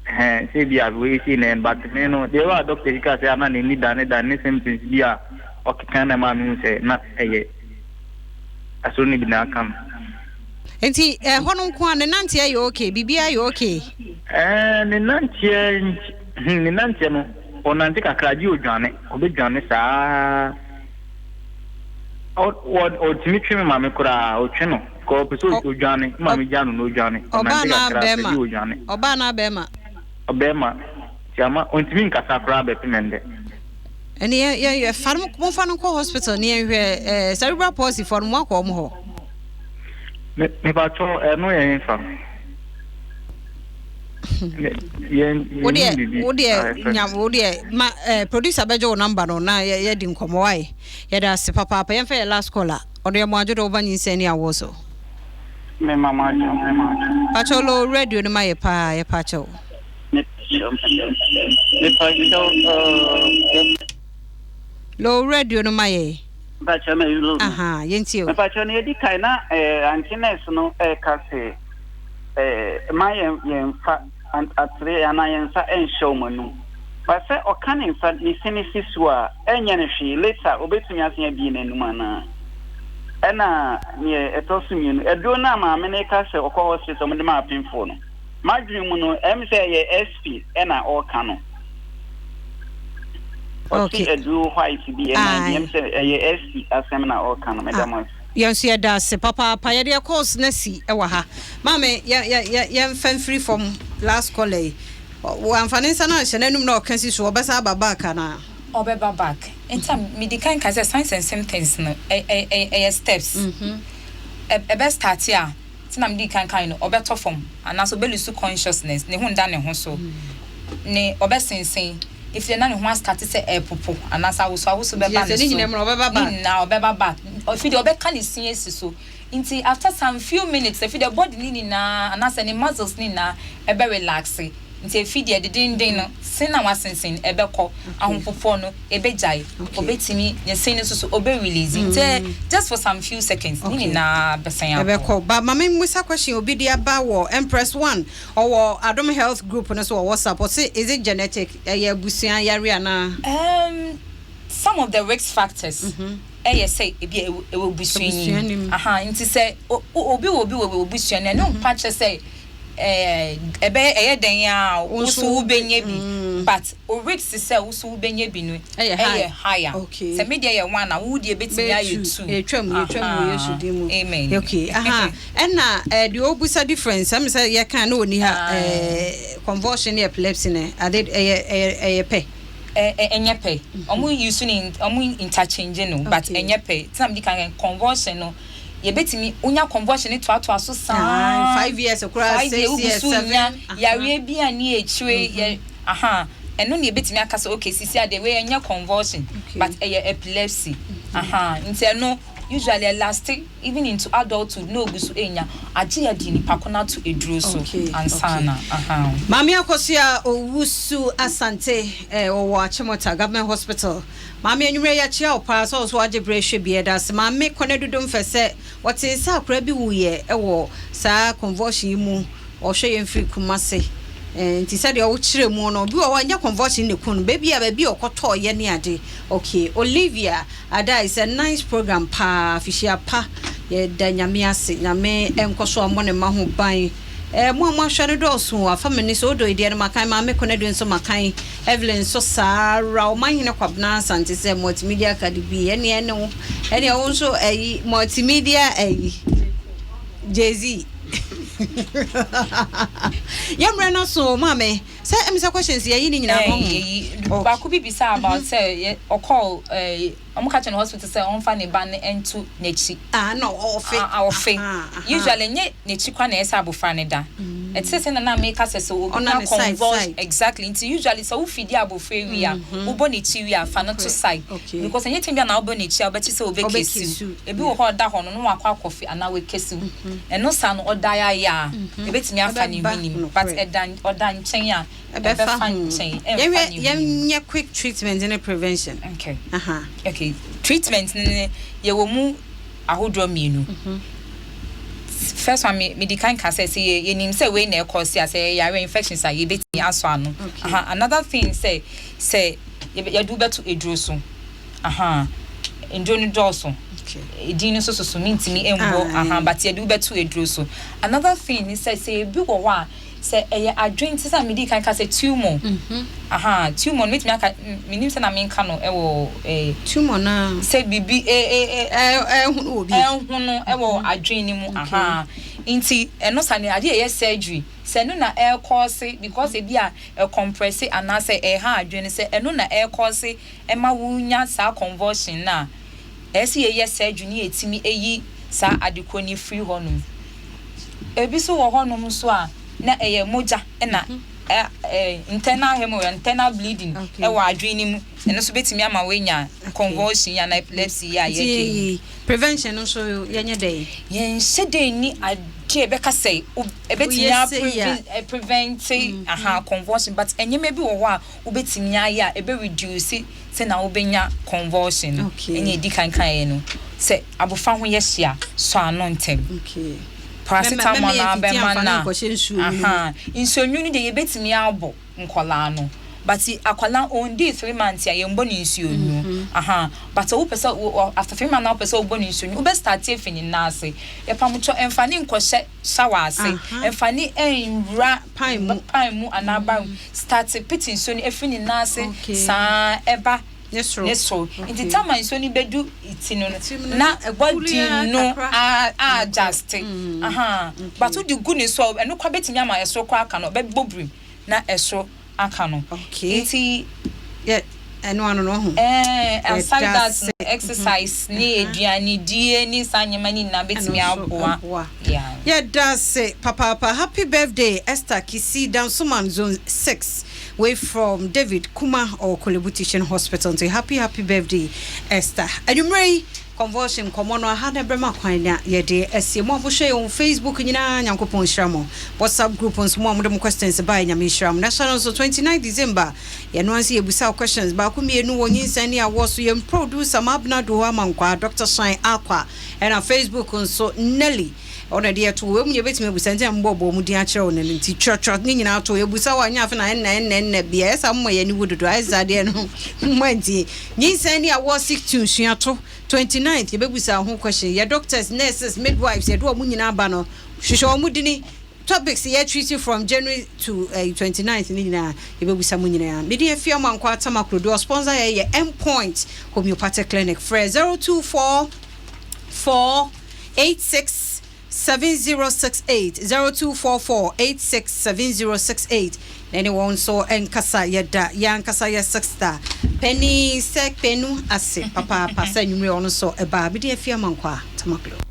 ɛhɛn sɛ bi a wei sei na ɛn but me no deɛ ɛwɔ a doctor yi ka sɛ ana n'ani da ne da ne symptoms bi a ɔkeka na ɛma me hu sɛ na ɛyɛ asoro no bi na aka no. Nti ɛhɔ no nko a ne nanteɛ yɛ okay biribiara yɛ okay? Ɛɛ ne nanteɛ hmm ne nanteɛ no. Ɔnante kakra gye odwane, ɔbɛdwane saa. Ɔtumi twe me maame koraa, ɔtwe no. Kɔ ɔpɛ sɛ ɔdwane, me maame gya no na ɔdwane. Ɔnante kakra pɛ gye ɔdwane. Ɔbaa anaa bɛrima? Ɔbɛrima. Nti ama ɔntumi nkasa koraa bɛpem ɛndɛ. Ɛne yɛ yɛ yɛ fa no momfa no nkɔ hospital ne yɛnhwɛ ɛɛ cerebral palsy foɔ no mo akɔ wɔn hɔ. Me mepakyɛw ɛno yɛ hefa? Wodeɛ wodeɛ nya wodeɛ ma eh, producer bɛgye wo number no na yɛdi nkɔmmɔ wae. Yɛda ase papaapa yɛmfa yɛ last call a ɔno yɛ mo adwo de woba nyinsɛn ne awoɔ so. Me ma mo adwo me ma adwo. Pakyɛw lo radio no ma yɛ paa yɛ pakyɛw. Me pakyɛw me pakyɛw uh, Lo radio no ma yɛ. Mpakyɛw me lo. Aha yɛntie o. Mpakyɛw no yɛdi kan na eh, auntie nurse no ɛka se eh, ma yɛn yɛnfa atere anaa yɛn nsa nhyɛ wɔn anum. But sɛ ɔka ne nsa ne se ne si so a ɛnyɛ no hwee later obetumi asan abie n'anum anaa? Ɛna neɛ ɛtɔ so mmienu aduro no a maame no ka sɛ ɔkɔ hospital wɔde ma apemfoɔ no m'adwene mu no ɛm sɛ ɛyɛ SP ɛna ɔreka no. Ɔse Okay. aduro white bi ɛna bi Aye. ɛm sɛ ɛyɛ SP asɛm na ɔreka no meda mo ase. Yɛn nso yɛda ase papaapa. Yɛde yɛ calls no asi wɔ ha. Maame, yɛ yɛ yɛ yɛmfa mfiri fam last caller yi. Wamfa ne nsa no anhyɛ n'anum na ɔka si so, ɔbɛsan aba back anaa? Ɔbɛba back. Nti a medi kan kae sɛ signs and symptoms no ɛ ɛ ɛ ɛyɛ steps. Ɛ ɛbɛ start a, sɛnea medii kan kae no, ɔbɛtɔ fam anaasɛ ɔbɛ lose consciousness, ne ho nda ne ho so, ne ɔbɛsensen. Efisɛ na ne ho astate sɛ ɛrepopo, anaasɛ awosoawoso bɛba ne so. Ne nyinaa ɔbɛba back. Afei deɛ ɔbɛka ne sin asi so. Nti after some few minutes, afei deɛ body no nyinaa anaasɛ ne muscles no nyinaa ɛbɛ relaxe. Nti afei deɛ dedenden no, sin a wasensen no ɛbɛkɔ. Ahopopoɔ no ɛbɛgyae. Ɔbɛtumi, ne sin no nso so ɔbɛ release. Nti just for some few seconds, ne nyinaa bɛsan akɔ. Ɛbɛkɔ. But ma me mmisa question obi de aba wɔ Empress One. Ɔwɔ Adom Health group no so wɔ WhatsApp. Ɔse is it genetic? Ɛyɛ abusua yare anaa? Um, some of the risk factors. Ɛyɛ sɛ ebi a ɛwɔ abusua ni mu. Aha, nti sɛ obi wɔ obi wɔ abusua no, ɛno mpa kyerɛ sɛ ɛbɛyɛ ɛyɛ dɛn a wo nso wobɛnya bi. But o risk sɛ wo nso wobɛnya bi no ɛyɛ higher. Sɛ me deɛ yɛ one a, wo deɛ bɛtumi ayɛ two. Yɛtwam, yɛtwam wɔ Yesu din mu. Amen. Okay, aha. Ɛna deɛ ɔbusa difference, ɛmi sɛ yɛka na ɔni ha, convulsion ne epilepsy no, ade ɛyɛ ɛyɛ ɛyɛ pɛ. Ɛnyɛ pɛ. Ɔmo use no in ɔmo interchange no but ɛnyɛ pɛ. Ti na mi di kan kan convulsion no yɛbɛtumi wonya convulsion no toatoa so saa. 5 years koraa, 6 years, seven. Nya yareɛ bi a ne akyire yɛ aha, ɛno na yɛbɛtumi aka sɛ okay, sisi adeɛ wei ɛnyɛ convulsion but ɛyɛ epilepsy. Aha, nti ɛno usually ɛlast even into adulthood na ogu so enya agye yɛ de nipa ko na to eduro so ansana. Aha. Maame Akosua Owusu Asante, ɔwɔ Achimota Government Hospital. Maame, anwummerɛ yɛakyia wo paa sɛ wo so wagye berɛ hwɛ bi. Ɛda ase. Maame kɔne dodo mfɛ sɛ wɔte sɛ akora bi wuyɛ ɛwɔ saa convulsion yi mu. Ɔhwɛ yɛn firi Kumase. Nti sɛdeɛ wokyerɛ mu no, bi wɔ hɔ ɛnyɛ convulsion ne kun no, baabi a baabi a ɔkɔtɔɔyɛ ne ade. Okay, Olivia Ada, is a nice program paa. Fihyia pa, yɛda Nyame ase. Nyame nkɔ so ammɔ ne ma ho ban. Mo a moahwɛ no dɔɔso afa me ni sɛ wodɔ ideɛ no makan. Maame Kɔnadu nso makan, Evelyn nso saa ara. Ɔmanhene Kwabena Asante sɛ multimedia card bi ɛne ɛne wo ɛne wo nso ɛyi multimedia ɛyi Jay-Z. Yɛmmerɛ no so, maame, sɛ ɛmi sɛ questions yɛyi ne nyinaa no ho. Baako bi bisa about sɛ ɔkɔɔ ɔmo ka kyerɛ no hospital sɛ ɔmfa ne ba no nto n'akyi. Ah, no, ɔfe. Ah, ɔfe. Usually nye n'akyi kwa na ɛsɛ abofra ne da. Ɛte sɛ sɛ nana meka sɛ sɛ obi na convulse exactly, nti usually sɛ wofidi abofra wi a, wobɔ n'akyi wi a, fa no to side because ɛnyɛ time bi a na wobɔ n'akyi a wobɛte sɛ obɛkesiw. Ebi wɔ hɔ, ɔda hɔ no na wakɔ akɔfe anaa wakesiw. Ɛno saa no ɔda ayɛ a, ebetumi afa ne hwenem, but ɛda ɔda nkyɛn a, ɛbɛfa nkyɛn, ɛmfa ne hwenem. Yɛnyɛ quick treatment ne prevention. Okay. Okay, treatment ne yɛwɔ mu ahodoɔ mmienu. First one, me di kan ka sɛ sɛ yɛnim sɛ wei na ɛkɔ si a, sɛ yɛyare infections a, yɛbɛtumi asɔ ano. Aha, another thing sɛ yɛde wobɛto eduro so. Aha, nduro no dɔɔso, edin no nso soso mintimi mbɔ. Aha, but yɛde wobɛto eduro so. Another thing ni sɛ sɛ ebi wɔ hɔ a, sɛ ɛyɛ adwene te sɛ medi kan ka sɛ tumor. Aha, tumor no metumi aka, menim sɛ na menka no ɛwɔ Tumor na sɛ biribi ɛhono wɔ bi. Ɛhono ɛwɔ adwene no mu. Aha, nti ɛno sa ne adeɛ ɛyɛ surgery sɛ ɛno na ɛrekɔɔse because ebi a ɛcompress anaasɛ ɛha adwene, sɛ ɛno na ɛrekɔɔse ɛma wonya saa convulsion na ɛsɛ yɛyɛ surgery ne yɛtumi eyi saa adekoro no firi hɔnom. Ebi nso wɔ hɔnom nso a na ɛyɛ mogya ɛna ɛ ɛ internal hemorrhage, internal bleeding ɛwɔ adwene no mu, ɛno nso bɛtumi ama woanya convulsion ana epilepsy yi a yɛka yi. Nti prevention no nso yɛnyɛ dɛ? Yɛnhyɛ dɛ ni adeɛ ɛbɛka sɛ ɛbɛtumi a prevent aha convulsion, but nneɛma bi wɔ hɔ a wobɛtumi ayɛ a ɛbɛ reduce sɛ na wobɛnya convulsion no. Ɛne ɛdi kan kan yɛ no sɛ abɔfra ho yɛ hyia, sɔ ano ntɛm. Paracetamol na abɛma na aha nsuo nwunu deɛ, yɛbɛtumi abɔ nkɔlaa no, but akwadaa ondi 3 months a, yɛmbɔ ne nsuo nwu. Aha, but wopɛ sɛ after 3 months na wopɛ sɛ wobɔ ne nsuo nwu, wobɛ start efi ne nan ase. Yɛpamotɔ, ɛmfa ne nkɔhyɛ shower ase, ɛmfa ne ɛnwura pan mu, pan mu anaa ban mu. Start piti nsuo no efi ne nan ase saa ɛba ne soro. Ne soro. Nti tama nsuo no bɛdu ti no na body no a adjust. Aha, but wode gu ne so a, ɛno kora bɛtumi ama ɛsoro kora aka no, ɔbɛbɔ birim na ɛsoro aka no. Nti yɛ ɛno ano no ho. Aside that, exercise ne aduane die ne saa nneɛma ne nyinaa bɛtumi aboa. Yɛda se papaapa. Happy birthday, Esther Kisi, Dansoman Zone 6, way from David Kuma or Korle Bu Teaching Hospital. Nti happy happy birthday, Esther. Anwummerɛ yi convulsion nkɔmmɔ no aha na ɛbrɛ ma kwan na yɛde asie. Mo a mohwɛ yɛn wɔ Facebook nyinaa, Nyankopɔn nhyira mo. WhatsApp group nso, mo a mode mo questions baeɛ, Nyame nhyira mo. Na hyɛ no nso, 29 December yɛno nso yɛbusa wo questions baako mmienu wɔ nyinsɛn ne awoɔ so. Yɛn producer Maabena do hɔ ama nkwaa Dr Shine Akwa, ɛna Facebook nso Nelly. Ɔno na ɛde yɛ to wei mu yɛbɛtumi abusa nti na mobɔbɔ mu din akyerɛ wo no no nti twerɛtwerɛ ne nyinaa to yɛbusa wo a nyɛ afe na ɛnna ɛnna ɛnna bia ɛyɛ saa moma yɛn ani wu dodo ayɛ saa deɛ no mma ntie nyinsɛn ne awoɔ sick tune sua to 29th yɛbɛbusa ho question yɛ doctors nurses midwives yɛde wɔn nyinaa ba no hwehwɛ wɔn dini topics yɛ treat from January to uh, eh, 29th ne nyinaa yɛbɛbusa mu nyinaa mede afia mu ankɔ atama kurodo sponsor yɛ yɛ M Point Homeopathic Clinic frɛ 024 4 86 7068 0244 86 7068 na ɛne wɔn nso nkasa. Yɛda yɛn ankasa yɛ sista panin sɛ kpenu ase papaapa sɛ anwummerɛ ɔno nso ɛbaa. Mede afie ama nkwa Tamaklo.